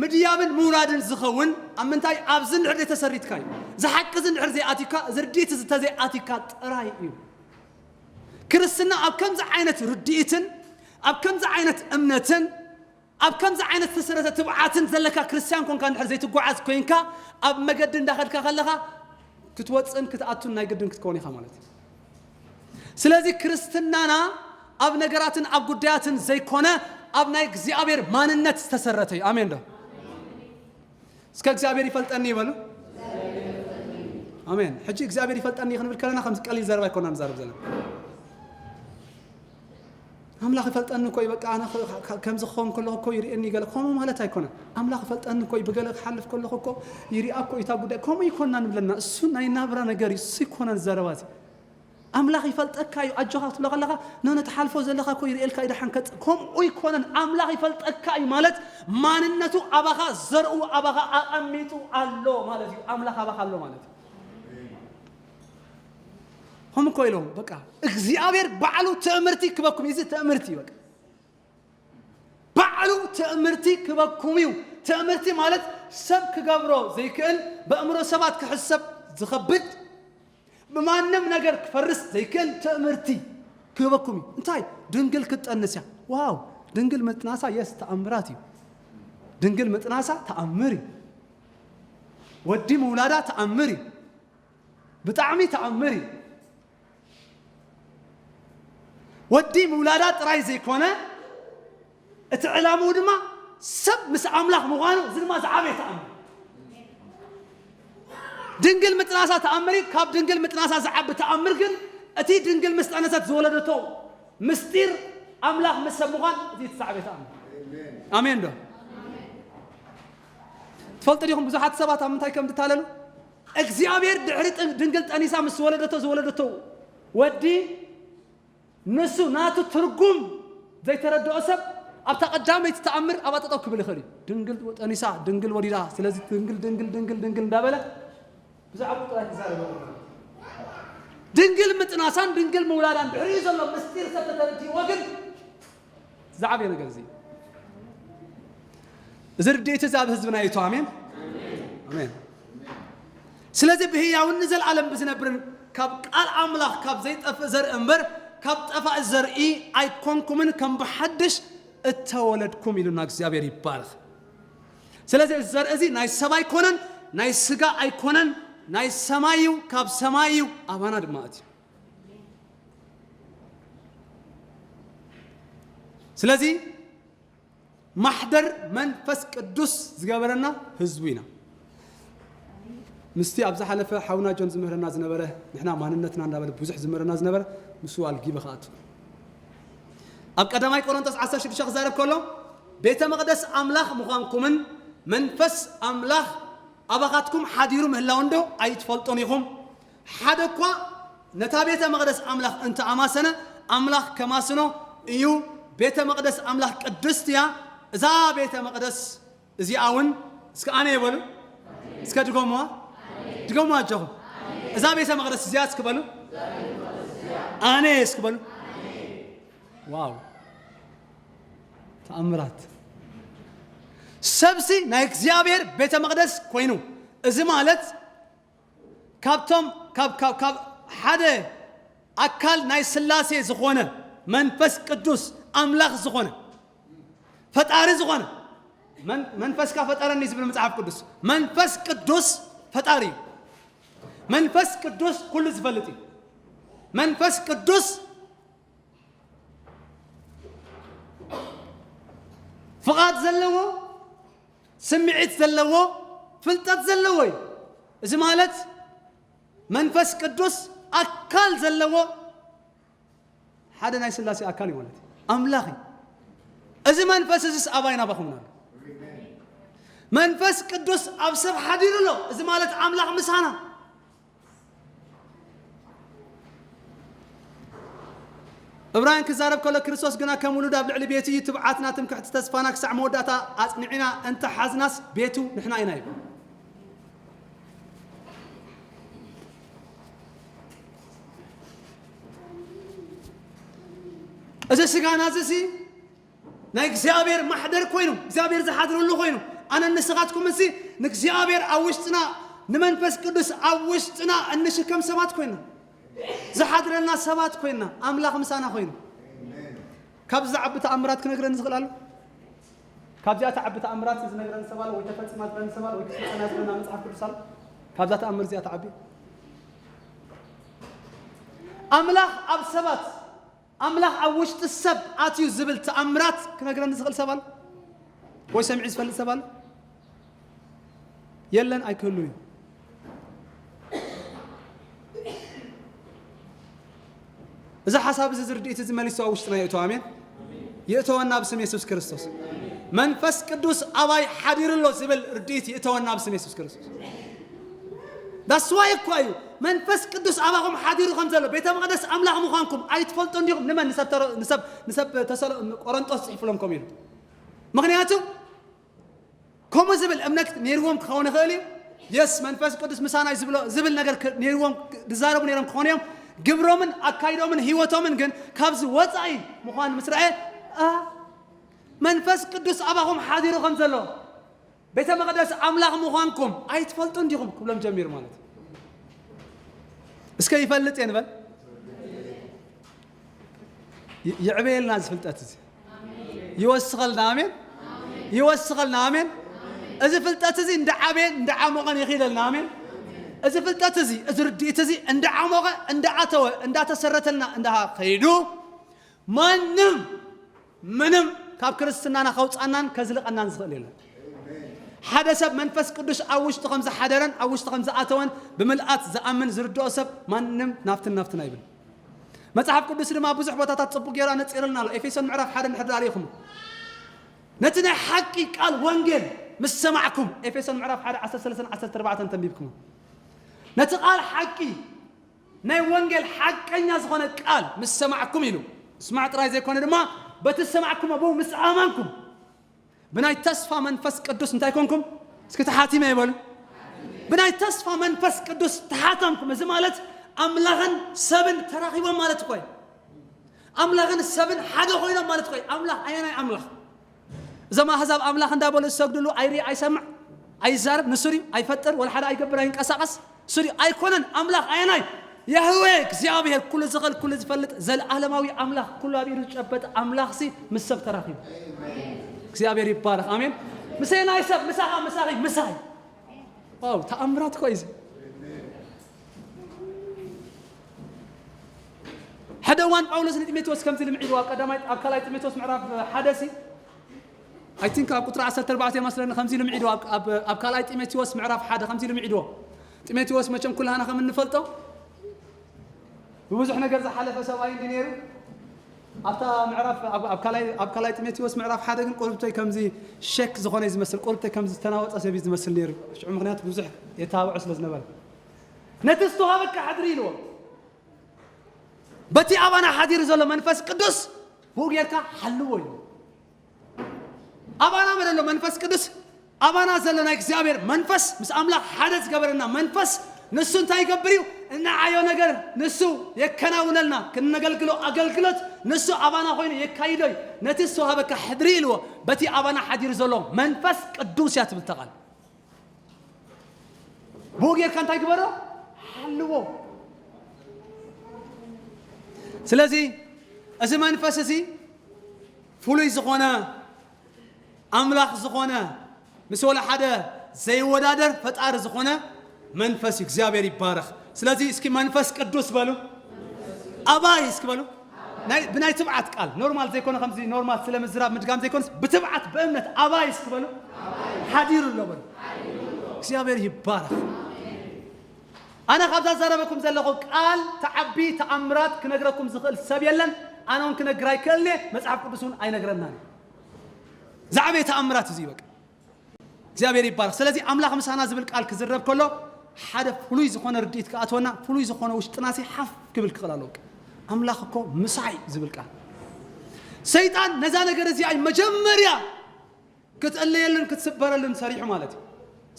ምድያብን ምውራድን ዝኸውን ኣብ ምንታይ ኣብዚ እንድሕር ዘይተሰሪትካ እዩ። ዝሓቂ እዚ እንድሕር ዘይኣቲካ እዚ ርድኢት እዚ ተዘይኣቲካ ጥራይ እዩ። ክርስትና ኣብ ከምዚ ዓይነት ርድኢትን ኣብ ከምዚ ዓይነት እምነትን ኣብ ከምዚ ዓይነት ዝተሰረተ ትብዓትን ዘለካ ክርስትያን ኮንካ እንድሕር ዘይትጓዓዝ ኮይንካ ኣብ መገዲ እንዳኸድካ ከለኻ ክትወፅእን ክትኣቱን ናይ ግድን ክትከውን ኢኻ ማለት እዩ። ስለዚ ክርስትናና ኣብ ነገራትን ኣብ ጉዳያትን ዘይኮነ ኣብ ናይ እግዚኣብሔር ማንነት ዝተሰረተ እዩ። ኣሜን ዶ? እስከ እግዚኣብሔር ይፈልጠኒ ይበሉ። ኣሜን። ሕጂ እግዚኣብሔር ይፈልጠኒ ክንብል ከለና ከምዚ ቀሊል ዘረባ ኣይኮና ንዛረብ ዘለና። ኣምላኽ ይፈልጠኒ እኮ እዩ፣ በቃ ኣነ ከ- ከ- ከምዚ ክኸውን ከለኹ እኮ ይርእየኒ ገለ ከምኡ ማለት ኣይኮነን። ኣምላኽ ይፈልጠኒ እኮ እዩ፣ ብገለ ክሓልፍ ከለኹ እኮ ይሪኣ እኮ እዩ እታ ጉዳይ ከምኡ ይኮና ንብለና። እሱ ናይ ናብራ ነገር እዩ፣ እሱ ይኮነን ዘረባ እዚ። ኣምላኽ ይፈልጠካ እዩ ኣጆኻ ክትብሎ ከለኻ ኖነ ትሓልፎ ዘለኻ እኮ ይርእየልካ እዩ ደሓን ከጽ ከምኡ ይኮነን። ኣምላኽ ይፈልጠካ እዩ ማለት ማንነቱ ኣባኻ ዘርኡ ኣባኻ ኣቐሚጡ ኣሎ ማለት እዩ። ኣምላኽ ኣባኻ ኣሎ ማለት እዩ። ከም እኮ ኢሎም በቃ እግዚኣብሔር ባዕሉ ትእምርቲ ክበኩም እዩ። እዚ ትእምርቲ እዩ በቃ ባዕሉ ትእምርቲ ክበኩም እዩ። ትእምርቲ ማለት ሰብ ክገብሮ ዘይክእል ብእምሮ ሰባት ክሕሰብ ዝኸብድ ብማንም ነገር ክፈርስ ዘይክእል ትእምርቲ ክህበኩም እዩ። እንታይ ድንግል ክትጠንስ እያ። ዋው ድንግል ምጥናሳ የስ ተኣምራት እዩ። ድንግል ምጥናሳ ተኣምር እዩ። ወዲ ምውላዳ ተኣምር እዩ። ብጣዕሚ ተኣምር እዩ። ወዲ ምውላዳ ጥራይ ዘይኮነ፣ እቲ ዕላምኡ ድማ ሰብ ምስ ኣምላኽ ምዃኑ፣ እዚ ድማ ዝዓበየ ተኣምር። ድንግል ምጥናሳ ተኣምር እዩ። ካብ ድንግል ምጥናሳ ዝዓቢ ተኣምር ግን፣ እቲ ድንግል ምስ ጠነሰት ዝወለደቶ ምስጢር ኣምላኽ ምስ ሰብ ምዃን፣ እዚ እቲ ዝዓበየ ተኣምር። ኣሜን ዶ? ትፈልጡ ዲኹም ብዙሓት ሰባት ኣብ ምንታይ ከም ዝታለሉ? እግዚኣብሔር ድሕሪ ጥ-፣ ድንግል ጠኒሳ ምስ ወለደቶ ዝወለደቶ ወዲ ንሱ ናቱ ትርጉም ዘይተረድኦ ሰብ ኣብታ ቀዳመይቲ ተኣምር ኣብኣ ጠጠው ክብል ይኽእል እዩ። ድንግል ጠኒሳ፣ ድንግል ወሊዳ፣ ስለዚ ድንግል፣ ድንግል፣ ድንግል፣ ድንግል እንዳበለ ብዛዕባኡ ጥራይ ክዛረብ ይኽእል። ድንግል ምጥናሳን ድንግል ምውላዳን ድሕሪኡ ዘሎ ምስጢር ሰብ ተተረዲእዎ ግን ዝዓበየ ነገር እዚ እዩ። እዚ ርድኢት እዚ ኣብ ህዝብና ይእቶ። ኣሜን፣ ኣሜን። ስለዚ ብህያውን ንዘለኣለም ብዝነብርን ካብ ቃል ኣምላኽ ካብ ዘይጠፍእ ዘርኢ እምበር ካብ ጠፋኢ ዘርኢ ኣይኮንኩምን፣ ከም ብሓድሽ እተወለድኩም ኢሉና እግዚኣብሔር ይባረኽ። ስለዚ እዚ ዘርኢ እዚ ናይ ሰብ ኣይኮነን፣ ናይ ስጋ ኣይኮነን፣ ናይ ሰማይ እዩ፣ ካብ ሰማይ እዩ፣ ኣባና ድማ ኣትዩ። ስለዚ ማሕደር መንፈስ ቅዱስ ዝገበረና ህዝቡ ኢና። ምስቲ ኣብ ዝሓለፈ ሓውና ጆን ዝምህረና ዝነበረ፣ ንሕና ማንነትና እንዳበለ ብዙሕ ዝምህረና ዝነበረ፣ ምስኡ ኣልጊበ ክኣቱ። ኣብ ቀዳማይ ቆሮንቶስ ዓሰርተ ሽዱሽተ ክዛረብ ከሎ፣ ቤተ መቕደስ ኣምላኽ ምዃንኩምን መንፈስ ኣምላኽ ኣባኻትኩም ሓዲሩ ምህላው እንዶ ኣይትፈልጡን ኢኹም? ሓደ እኳ ነታ ቤተ መቕደስ ኣምላኽ እንተ ኣማሰነ፣ ኣምላኽ ከማስኖ እዩ። ቤተ መቕደስ ኣምላኽ ቅድስት እያ። እዛ ቤተ መቕደስ እዚኣ እውን እስከ ኣነ ይበሉ። እስከ ድገሙዋ። ድገሙዋ ኣጆኹም። እዛ ቤተ መቕደስ እዚኣ እስኪ በሉ። ኣነ እስኪ በሉ። ዋው! ተኣምራት። ሰብሲ ናይ እግዚኣብሔር ቤተ መቕደስ ኮይኑ፣ እዚ ማለት ካብቶም፣ ካብ፣ ካብ፣ ካብ ሓደ ኣካል ናይ ሥላሴ ዝኾነ መንፈስ ቅዱስ ኣምላኽ ዝኾነ ፈጣሪ ዝኾነ መን-፣ መንፈስካ ፈጠረኒ ዝብል መጽሓፍ ቅዱስ፣ መንፈስ ቅዱስ ፈጣሪ እዩ። መንፈስ ቅዱስ ኩሉ ዝፈልጥ እዩ። መንፈስ ቅዱስ ፍቓድ ዘለዎ፣ ስምዒት ዘለዎ፣ ፍልጠት ዘለዎ እዩ። እዚ ማለት መንፈስ ቅዱስ ኣካል ዘለዎ ሓደ ናይ ሥላሴ ኣካል እዩ ማለት እዩ። ኣምላኽ እዩ። እዚ መንፈስ እዚስ ኣባይ ናባኹም ኣሎ። መንፈስ ቅዱስ ኣብ ሰብ ሓዲሩ ኣሎ። እዚ ማለት ኣምላኽ ምሳና። ዕብራውያን ክዛረብ ከሎ፣ ክርስቶስ ግና ከም ውሉድ ኣብ ልዕሊ ቤቱ እዩ። ትብዓትና፣ ትምክሕቲ ተስፋና ክሳዕ መወዳእታ ኣጽኒዕና እንተሓዝናስ፣ ቤቱ ንሕና ኢና ይብል። እዚ ስጋና እዚ ሲ ናይ እግዚኣብሔር ማሕደር ኮይኑ፣ እግዚኣብሔር ዝሓድረሉ ኮይኑ፣ ኣነ ንስኻትኩም እዚ ንእግዚኣብሔር ኣብ ውሽጥና፣ ንመንፈስ ቅዱስ ኣብ ውሽጥና እንሽከም ሰባት ኮይና፣ ዝሓድረልና ሰባት ኮይና፣ ኣምላኽ ምሳና ኮይኑ፣ ካብዚ ዝዓቢ ተኣምራት ክነግረኒ ዝኽእል ኣሎ? ካብዚኣ ትዓቢ ተኣምራት ዝነግረኒ ሰብ ኣሎ? ወይ ተፈጺማ ዝብለኒ ሰብ ኣሎ? ወይ ክትፍጸም እያ ዝብለና መጽሓፍ ቅዱስ ኣሎ? ካብዛ ተኣምር እዚኣ ትዓቢ? ኣምላኽ ኣብ ሰባት፣ ኣምላኽ ኣብ ውሽጢ ሰብ ኣትዩ ዝብል ተኣምራት ክነግረኒ ዝኽእል ሰብ ኣሎ? ወይ ሰሚዑ ዝፈልጥ ሰብ ኣሎ? የለን፣ ኣይክህሉን እዩ። እዚ ሓሳብ እዚ፣ እዚ ርድኢት እዚ መሊሱ ኣብ ውሽጥና ይእቶ። ኣሜን። ይእተወና ብስም የሱስ ክርስቶስ። መንፈስ ቅዱስ ኣባይ ሓዲሩ ኣሎ ዝብል ርድኢት ይእተወና ብስም የሱስ ክርስቶስ። That's why እኮ እዩ መንፈስ ቅዱስ ኣባኹም ሓዲሩ ከም ዘሎ፣ ቤተ መቕደስ ኣምላኽ ምዃንኩም ኣይትፈልጡን ዲኹም? ንመን? ንሰብ ተሮ-፣ ንሰብ፣ ንሰብ ተሰሎ-፣ ቆሮንጦስ ጽሒፉሎም ከምኡ ኢሉ። ምኽንያቱ ከምኡ ዝብል እምነት ነይርዎም ክኸውን ይኽእል እዩ። የስ፣ መንፈስ ቅዱስ ምሳና እዩ ዝብሎ፣ ዝብል ነገር ክ-፣ ነይርዎም ክ-፣ ዝዛረቡ ነይሮም ክኾኑ እዮም። ግብሮምን ኣካይዶምን ህይወቶምን ግን ካብዚ ወጻኢ ምዃኑ ምስ ረኣየ፣ "ኣ፣ መንፈስ ቅዱስ ኣባኹም ሓዲሩ ከም ዘሎ፣ ቤተ መቕደስ ኣምላኽ ምዃንኩም ኣይትፈልጡን ዲኹም?" ክብሎም ጀሚሩ ማለት እዩ። እስከ ይፈልጥ እየ ንበል። ይ-፣ ይዕበየልና እዚ ፍልጠት እዚ። ይወስኸልና፣ ኣሜን። ይወስኸልና፣ ኣሜን። እዚ ፍልጠት እዚ እንዳዓበየን እንዳዓሞቐን ይኺደልና፣ ኣሜን። እዚ ፍልጠት እዚ፣ እዚ ርድኢት እዚ እንዳዓሞቐ፣ እንዳኣተወ፣ እንዳተሰረተልና እንዳኸይዱ፣ ማንም ምንም ካብ ክርስትናና ከውፃናን ከዝልቐናን ዝኽእል የለን። ሓደ ሰብ መንፈስ ቅዱስ ኣብ ውሽጡ ከም ዝሓደረን ኣብ ውሽጡ ከም ዝኣተወን ብምልኣት ዝኣምን ዝርድኦ ሰብ ማንም ናብትን ናብትን ኣይብል። መጽሓፍ ቅዱስ ድማ ብዙሕ ቦታታት ጽቡቅ ገይሩ ኣነጺርልና ኣሎ። ኤፌሶን ምዕራፍ ሓደ እንድሕር ዳሪኹም ነቲ ናይ ሓቂ ቃል ወንጌል ምስ ሰማዕኩም፣ ኤፌሶን ምዕራፍ ሓደ ዓሰርተ ሰለስተ ዓሰርተ ኣርባዕተ እንተንቢብኩም፣ ነቲ ቃል ሓቂ ናይ ወንጌል ሓቀኛ ዝኾነ ቃል ምስ ሰማዕኩም ኢሉ፣ ምስማዕ ጥራይ ዘይኮነ ድማ በቲ ዝሰማዕኩም ኣብኡ ምስ ኣመንኩም፣ ብናይ ተስፋ መንፈስ ቅዱስ እንታይ ኮንኩም? እስኪ ተሓቲመ ይበሉ። ብናይ ተስፋ መንፈስ ቅዱስ ተሓተምኩም። እዚ ማለት ኣምላኽን ሰብን ተራኺቦም ማለት እኮ እዩ። ኣምላኽን ሰብን ሓደ ኮይኖም ማለት እኮ እዩ። ኣምላኽ ኣየናይ ኣምላኽ? እዞም ኣህዛብ ኣምላኽ እንዳበሉ ዝሰግድሉ ኣይርኢ፣ ኣይሰምዕ፣ ኣይዛረብ፣ ንሱ ድዩ? ኣይፈጥር፣ ወላ ሓደ ኣይገብር፣ ኣይንቀሳቐስ፣ ንሱ ድዩ? ኣይኮነን። ኣምላኽ ኣየናይ? ያህዌ እግዚኣብሔር፣ ኩሉ ዝኽእል፣ ኩሉ ዝፈልጥ፣ ዘለዓለማዊ ኣምላኽ፣ ኩሉ ኣብ ኢዱ ዝጨበጠ ኣምላኽሲ ምስ ሰብ ተራኺቡ። እግዚኣብሔር ይባረኽ። ኣሜን። ምሰየናይ ሰብ? ምሳኻ፣ ምሳኺ፣ ምሳይ። ዋው፣ ተኣምራት እኮ እዩ እዚ። ሓደ እዋን ጳውሎስ ንጢሞቴዎስ ከምዚ ኢሉ ምዒድዎ፣ ኣብ ቀዳማይ፣ ኣብ ካልኣይ ጢሞቴዎስ ምዕራፍ ሓደ ሲ፣ I think ኣብ ቁጽሪ ዓሰርተ ኣርባዕተ መስለኒ ከምዚ ኢሉ ምዒድዎ፣ ኣብ፣ ኣብ፣ ኣብ ካልኣይ ጢሞቴዎስ ምዕራፍ ሓደ ከምዚ ኢሉ ምዒድዎ። ጢሞቴዎስ መቸም ኩላህና ከም እንፈልጦ ብብዙሕ ነገር ዝሓለፈ ሰብኣይ እንዲ ነይሩ። ኣብታ ምዕራፍ፣ ኣብ፣ ኣብ ካልኣይ፣ ኣብ ካልኣይ ጢሞቴዎስ ምዕራፍ ሓደ ግን ቁርብተይ ከምዚ ሸክ ዝኾነ እዩ ዝመስል፣ ቁርብተይ ከምዚ ዝተናወጸ ሰብ እዩ ዝመስል ነይሩ። ሽዑ ምኽንያቱ ብዙሕ የታብዖ ስለ ዝነበረ። ነቲ ዝተዋሃበካ ሕድሪ ኢልዎ። በቲ ኣባና ሓዲሩ ዘሎ መንፈስ ቅዱስ ብኡ ጌርካ ሓልዎ እዩ። ኣባና መደሎ መንፈስ ቅዱስ፣ ኣባና ዘሎ ናይ እግዚኣብሔር መንፈስ፣ ምስ ኣምላኽ ሓደ ዝገበረና መንፈስ፣ ንሱ እንታይ ይገብር እዩ? እንዓዮ ነገር ንሱ የከናውነልና። ክንነገልግሎ ኣገልግሎት ንሱ ኣባና ኮይኑ የካይዶ እዩ። ነቲ ዝተዋሃበካ ሕድሪ ኢልዎ፣ በቲ ኣባና ሓዲሩ ዘሎ መንፈስ ቅዱስ እያ ትብል እታ ቃል። ብኡ ጌርካ እንታይ ግበሮ? ሓልዎ። ስለዚ እዚ መንፈስ እዚ ፍሉይ ዝኾነ፣ ኣምላኽ ዝኾነ፣ ምስ ወላ ሓደ ዘይወዳደር ፈጣሪ ዝኾነ መንፈስ እዩ። እግዚኣብሔር ይባረኽ። ስለዚ እስኪ መንፈስ ቅዱስ በሉ። ኣባይ እስኪ በሉ። ናይ፣ ብናይ ትብዓት ቃል፣ ኖርማል ዘይኮነ፣ ከምዚ ኖርማል ስለ ምዝራብ ምድጋም ዘይኮነስ፣ ብትብዓት ብእምነት ኣባይ እስኪ በሉ። ሓዲሩ ኣሎ በሉ። እግዚኣብሔር ይባረኽ። ኣነ ካብዛ ዘረበኩም ዘለኹ ቃል ተዓቢ ተኣምራት ክነግረኩም ዝኽእል ሰብ የለን። ኣነ እውን ክነግር ኣይክእልን እየ፣ መጽሓፍ ቅዱስ እውን ኣይነግረናን እዩ። ዝዓበየ ተኣምራት እዚ እዩ በቃ። እግዚኣብሔር ይባረኽ። ስለዚ ኣምላኽ ምሳና ዝብል ቃል ክዝረብ ከሎ ሓደ ፍሉይ ዝኾነ ርድኢት ክኣትወና፣ ፍሉይ ዝኾነ ውሽጥናሲ ሓፍ ክብል ክኽእል ኣለዎ። ኣምላኽ እኮ ምሳይ ዝብል ቃል። ሰይጣን ነዛ ነገር እዚኣ እዩ መጀመርያ ክትእለየሉን ክትስበረሉን ሰሪሑ ማለት እዩ።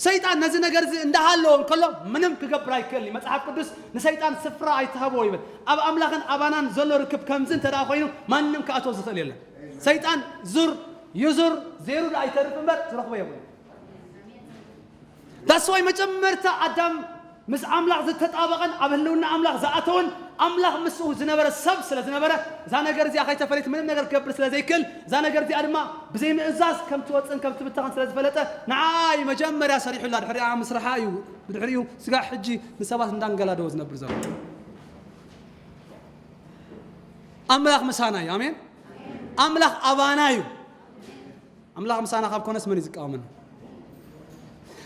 ሰይጣን ነዚ ነገር እዚ እንዳሃለዎ እንከሎ ምንም ክገብር ኣይክእልን እዩ። መጽሓፍ ቅዱስ ንሰይጣን ስፍራ ኣይትሃብዎ ይብል። ኣብ ኣምላኽን ኣባናን ዘሎ ርክብ ከምዚ እንተ ደኣ ኮይኑ ማንም ክኣትዎ ዝኽእል የለን። ሰይጣን ዙር ይዙር ዜሩ ደኣ ይተርፍ እምበር ዝረኽቦ የብሉን። ዳስዋይ መጀመርታ ኣዳም ምስ ኣምላኽ ዝተጣበቐን ኣብ ህልውና ኣምላኽ ዝኣተወን ኣምላኽ ምስኡ ዝነበረ ሰብ ስለ ዝነበረ እዛ ነገር እዚኣ ከይተፈለየት ምንም ነገር ክገብር ስለ ዘይክእል እዛ ነገር እዚኣ ድማ ብዘይ ምእዛዝ ከም ትወፅእን ከም ትብተኽን ስለ ዝፈለጠ ንዓይ መጀመርያ ሰሪሑላ ድሕሪኣ ምስርሓ እዩ። ብድሕሪኡ ስጋዕ ሕጂ ንሰባት እንዳንገላደወ ዝነብር ዘሎ። ኣምላኽ ምሳና እዩ። ኣሜን። ኣምላኽ ኣባና እዩ። ኣምላኽ ምሳና ካብ ኮነስ መን እዩ ዝቃወመና?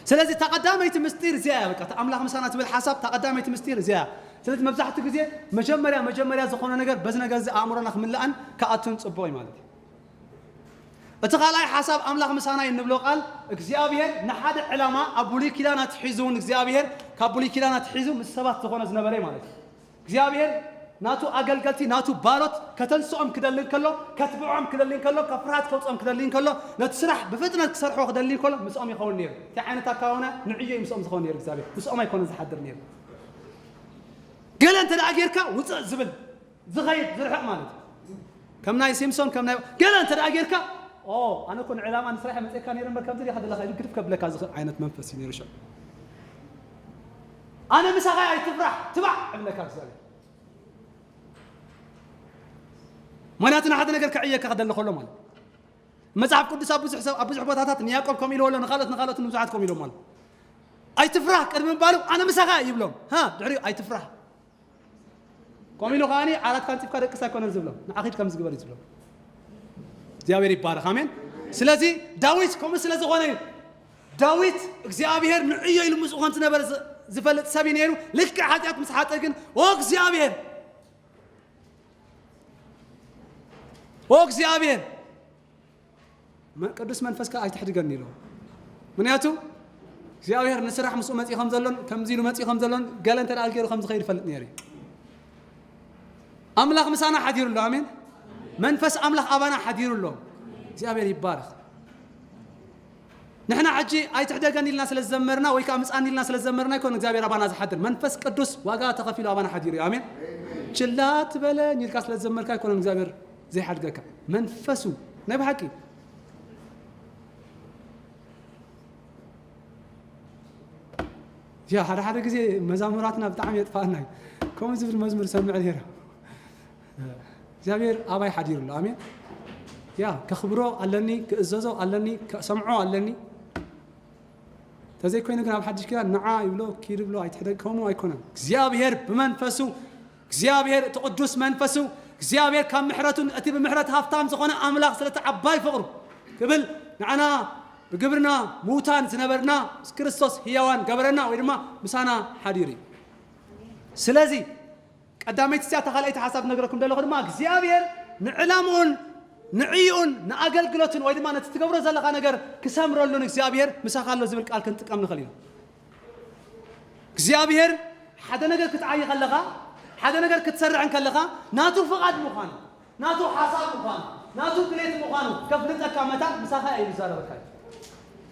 ስለዚ እታ ቀዳመይቲ ምስጢር እዚኣ እያ። በቃ እታ ኣምላኽ ምሳና ትብል ሓሳብ እታ ቀዳመይቲ ምስጢር እዚኣ እያ። ስለዚ መብዛሕትኡ ግዜ መጀመርያ መጀመርያ ዝኾነ ነገር በዚ ነገር እዚ ኣእምሮና ክምላእን ክኣቱን ጽቡቕ እዩ ማለት እዩ። እቲ ካልኣይ ሓሳብ ኣምላኽ ምሳና እዩ እንብሎ ቃል እግዚኣብሔር ንሓደ ዕላማ ኣብ ብሉይ ኪዳን ኣትሒዙ እውን እግዚኣብሔር ካብ ብሉይ ኪዳን ኣትሒዙ ምስ ሰባት ዝኾነ ዝነበረ እዩ ማለት እዩ። እግዚኣብሔር ናቱ ኣገልገልቲ ናቱ ባሮት ከተንስኦም ክደሊ እንከሎ ከትብዖም ክደሊ እንከሎ ካብ ፍርሃት ከውፅኦም ክደሊ እንከሎ ነቲ ስራሕ ብፍጥነት ክሰርሖ ክደሊ እንከሎ ምስኦም ይኸውን ነይሩ። እንታይ ዓይነት ኣካውነ ንዕዮ እዩ ምስኦም ዝኸውን ነይሩ እግዚኣብሔር ምስኦም ኣይኮነን ዝሓድር ነይሩ። ገለ እንተ ደኣ ጌርካ ውፅእ ዝብል ዝኸይድ ዝርሕቕ ማለት እዩ። ከም ናይ ሲምሶን ከም ናይ ገለ እንተ ደኣ ጌርካ ኦ ኣነ እኮ ንዕላማ ንስራሕ መፅእካ ነይረ እምበር ከምዚ ዲኻ ዘለኻ ኢሉ ግድፍ ከብለካ ዝኽእል ዓይነት መንፈስ እዩ ነይሩ ሽዑ። ኣነ ምሳኻ ኣይትፍራሕ ትባዕ እብለካ እግዚኣብሔር። ምክንያቱ ንሓደ ነገር ከዕየካ ክደሊ ከሎ ማለት መጽሓፍ ቅዱስ ኣብ ብዙሕ ሰብ ኣብ ብዙሕ ቦታታት ንያዕቆብ ከምኡ ኢልዎ ኣሎ ንኻልኦት ንኻልኦት ንብዙሓት ከምኡ ኢሎም ኣሎ። ኣይትፍራህ ቅድሚ ምባሉ ኣነ ምሳኻ ይብሎም ሃ ድሕሪኡ ኣይትፍራህ። ከምኡ ኢሉ ከዓኒ ዓራትካ ኣንጺፍካ ደቅስ ኣይኮነን ዝብሎ፣ ንዓ ኺድ ከምዚ ግበር እዩ ዝብሎ። እግዚኣብሔር ይባረኽ፣ ኣሜን። ስለዚ ዳዊት ከምኡ ስለ ዝኾነ እዩ። ዳዊት እግዚኣብሔር ንዕዮ ኢሉ ምስኡ ከም ዝነበረ ዝ-፣ ዝፈልጥ ሰብ እዩ ነይሩ። ልክዕ ሓጢኣት ምስ ሓጠ ግን፣ "ኦ እግዚኣብሔር፣ ኦ እግዚኣብሔር፣ መ-፣ ቅዱስ መንፈስካ ኣይትሕድገኒ" ኢሉ። ምክንያቱ እግዚኣብሔር ንስራሕ ምስኡ መጺኡ ከም ዘሎን ከምዚ ኢሉ መጺኡ ከም ዘሎን ገለ እንተ ደኣ ገይሩ ከም ዝኸይድ ይፈልጥ ነይሩ እዩ። ኣምላኽ ምሳና ሓዲሩ ኣሎ። ኣሜን። መንፈስ ኣምላኽ ኣባና ሓዲሩ ኣሎ። እግዚኣብሔር ይባረኽ። ንሕና ሕጂ ኣይትሕደገኒ ኢልና ስለ ዝዘመርና ወይ ከኣ ምጻኒ ኢልና ስለ ዝዘመርና ኣይኮነን እግዚኣብሔር ኣባና ዝሓድር። መንፈስ ቅዱስ ዋጋ ተኸፊሉ ኣባና ሓዲሩ እዩ። ኣሜን። ችላ ትበለኝ ኢልካ ስለ ዝዘመርካ ኣይኮነን እግዚኣብሔር ዘይሓድገካ። መንፈሱ ናይ ብሓቂ ያ፣ ሓደ ሓደ ግዜ መዛሙራትና ብጣዕሚ የጥፋኣና እዩ። ከምኡ ዝብል መዝሙር ሰምዕ ነይረ። እግዚኣብሔር ኣባይ ሓዲሩ ኣሎ። ኣሜን። ያ፣ ከኽብሮ ኣለኒ፣ ክእዘዞ ኣለኒ፣ ከሰምዖ ኣለኒ። ተዘይኮይኑ ግን ኣብ ሓድሽ ኪዳን ንዓ ይብሎ፣ ኪድ ይብሎ፣ ኣይትሕደግ፣ ከምኡ ኣይኮነን። እግዚኣብሔር ብመንፈሱ፣ እግዚኣብሔር እቲ ቅዱስ መንፈሱ፣ እግዚኣብሔር ካብ ምሕረቱን እቲ ብምሕረት ሃፍታም ዝኾነ ኣምላኽ ስለቲ ዓባይ ፍቕሩ ክብል ንዓና ብግብርና ምዉታን ዝነበርና ምስ ክርስቶስ ህያዋን ገበረና ወይ ድማ ምሳና ሓዲሩ እዩ። ስለዚ ቀዳመይቲ እዚኣ እታ ካልኣይቲ ሓሳብ ክነግረኩም ዘለኹ ድማ እግዚኣብሔር ንዕላምኡን ንዕይኡን ንኣገልግሎትን ወይ ድማ ነቲ ትገብሮ ዘለኻ ነገር ክሰምረሉን እግዚኣብሔር ምሳኻ ኣሎ ዝብል ቃል ክንጥቀም ንኽእል ኢና። እግዚኣብሔር ሓደ ነገር ክትዓዪ ከለኻ፣ ሓደ ነገር ክትሰርዕ እንከለኻ ናቱ ፍቓድ ምዃኑ፣ ናቱ ሓሳብ ምዃኑ፣ ናቱ ድሌት ምዃኑ ከፍልጠካ መታን ምሳኻ እዩ ዝዛረበካ እዩ።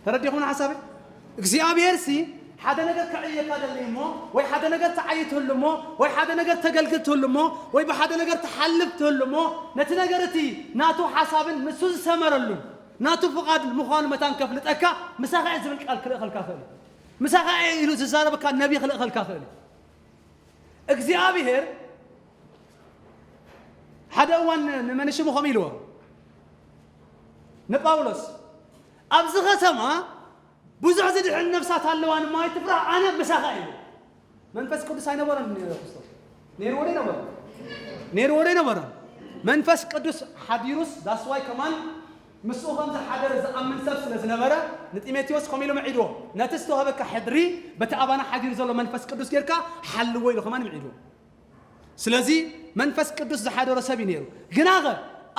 ተረዲኹም ሓሳበይ? እግዚኣብሔር ሲ ሓደ ነገር ከዕየካ ደሊ እሞ ወይ ሓደ ነገር ተዓይ ትህሉ እሞ ወይ ሓደ ነገር ተገልግል ትህሉ እሞ ወይ ብሓደ ነገር ትሓልፍ ትህሉ እሞ ነቲ ነገር እቲ ናቱ ሓሳብን ንሱ ዝሰመረሉን ናቱ ፍቓድ ምዃኑ መታን ከፍልጠካ ምሳኻ እየ ዝብል ቃል ክልእኸልካ ክእል እዩ። ምሳኻ እየ ኢሉ ዝዛረበካ ነቢ ክልእኸልካ ክእል እዩ። እግዚኣብሔር ሓደ እዋን ንመን ሽሙ ከምኡ ኢልዎ ንጳውሎስ፣ "ኣብዚ ከተማ ብዙሕ ዝድሕን ነፍሳት ኣለዋ፣ ንማይ ትፍራሕ፣ ኣነ ምሳኻ እየ." መንፈስ ቅዱስ ኣይነበረን ነይሩ ክርስቶስ። ነይርዎ ዶ ኣይነበረን? ነይርዎ ዶ ኣይነበረን? መንፈስ ቅዱስ ሓዲሩስ፣ that's why ከማን ምስኡ ከም ዝሓደረ ዝኣምን ሰብ ስለ ዝነበረ፣ ንጢሞቴዎስ ከምኡ ኢሉ ምዒድዎ፣ "ነቲ ዝተዋህበካ ሕድሪ በቲ ኣባና ሓዲሩ ዘሎ መንፈስ ቅዱስ ጌርካ ሓልዎ" ኢሉ ከማን ምዒድዎ። ስለዚ መንፈስ ቅዱስ ዝሓደሮ ሰብ እዩ ነይሩ። ግናኸ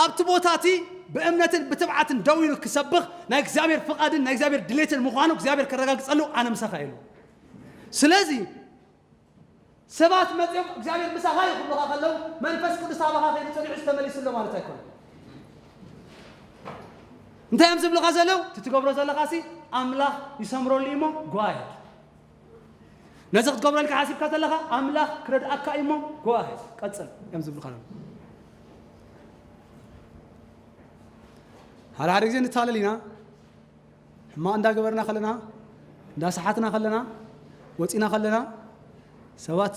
ኣብቲ ቦታ እቲ ብእምነትን ብትብዓትን ደው ኢሉ ክሰብኽ ናይ እግዚኣብሔር ፍቓድን ናይ እግዚኣብሔር ድሌትን ምዃኑ እግዚኣብሔር ከረጋግጸሉ ኣነ ምሳኻ ኢሉ። ስለዚ ሰባት መጺኦም እግዚኣብሔር ምሳኻ እዩ ክብሉኻ ከለዉ መንፈስ ቅዱስ ኣባኻ ከይዱ ጸኒዑ ዝተመሊሱ ኣሎ ማለት ኣይኮነን። እንታይ እዮም ዝብሉኻ ዘለዉ? እቲ ትገብሮ ዘለኻሲ ኣምላኽ ይሰምረሉ እዩ እሞ go ahead። ነዚ ክትገብረልካ ሓሲብካ ዘለኻ ኣምላኽ ክረድኣካ እዩ እሞ go ahead፣ ቀጽል እዮም ዝብሉኻ ዘለዉ። ሓደ ሓደ ግዜ ንታለል ኢና። ሕማቕ እንዳገበርና ከለና፣ እንዳሰሓትና ከለና፣ ወጺና ከለና ሰባት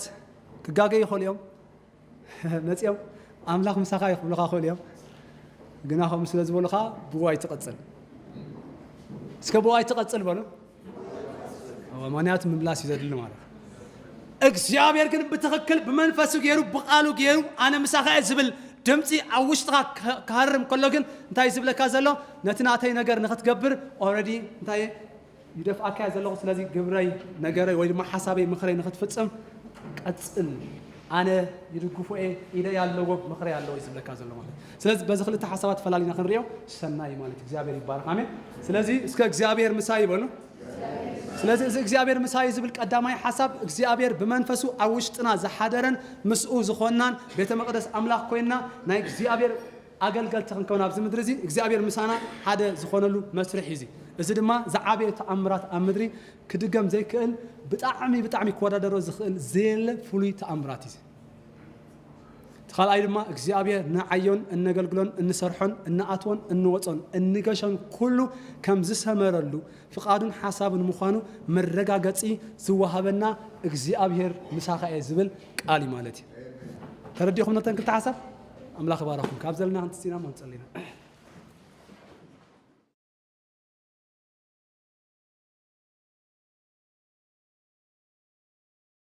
ክጋገዩ ይኽእሉ እዮም። መጺኦም ኣምላኽ ምሳኻ እዩ ክብሉኻ ይኽእሉ እዮም። ግና ከምኡ ስለ ዝበሉኻ ብኡ ኣይትቐጽል። እስከ ብኡ ኣይትቐጽል በሉ። እወ፣ ምኽንያቱ ምምላስ እዩ ዘድሊ ማለት እዩ። እግዚኣብሔር ግን ብትኽክል ብመንፈሱ ገይሩ ብቓሉ ገይሩ ኣነ ምሳኻ እየ ዝብል ድምፂ ኣብ ውሽጥኻ ክሃ-፣ ክሃርም ከሎ ግን እንታይ ዝብለካ ዘሎ? ነቲ ናተይ ነገር ንኽትገብር ኦረዲ እንታይ ይደፍኣካ እየ ዘለኹ። ስለዚ ግብረይ፣ ነገረይ ወይ ድማ ሓሳበይ፣ ምኽረይ ንኽትፍጽም ቀጽል፣ ኣነ ይድግፎ እየ፣ ኢደይ ኣለዎ፣ ምኽረይ ኣለዎ እዩ ዝብለካ ዘሎ ማለት እዩ። ስለዚ በዚ ክልተ ሓሳባት ፈላሊና ክንሪኦ ሰናይ እዩ ማለት እዩ። እግዚኣብሔር ይባረክ። ኣሜን። ስለዚ እስከ እግዚኣብሔር ምሳይ ይበሉ። ስለዚ እዚ እግዚኣብሔር ምሳይ ዝብል ቀዳማይ ሓሳብ እግዚኣብሔር ብመንፈሱ ኣብ ውሽጥና ዝሓደረን ምስኡ ዝኾንናን ቤተ መቕደስ ኣምላኽ ኮይንና ናይ እግዚኣብሔር ኣገልገልቲ ክንከውን ኣብዚ ምድሪ እዚ እግዚኣብሔር ምሳና ሓደ ዝኾነሉ መስርሕ እዩ እዚ። እዚ ድማ ዝዓበየ ተኣምራት ኣብ ምድሪ ክድገም ዘይክእል ብጣዕሚ ብጣዕሚ ክወዳደሮ ዝኽእል ዘየለ ፍሉይ ተኣምራት እዩ እዚ። እቲ ካልኣይ ድማ እግዚኣብሔር ንዓዮን እነገልግሎን እንሰርሖን እንኣትዎን እንወፆን እንገሾን ኩሉ ከም ዝሰመረሉ ፍቓዱን ሓሳቡን ምዃኑ መረጋገፂ ዝወሃበና እግዚኣብሔር ምሳኻ እየ ዝብል ቃል እዩ ማለት እዩ። ተረዲኹም ነተን ክልተ ሓሳብ? ኣምላኽ ይባረኹም። ካብ ዘለና ክንትስቲና እሞ ንጸሊ ኢና።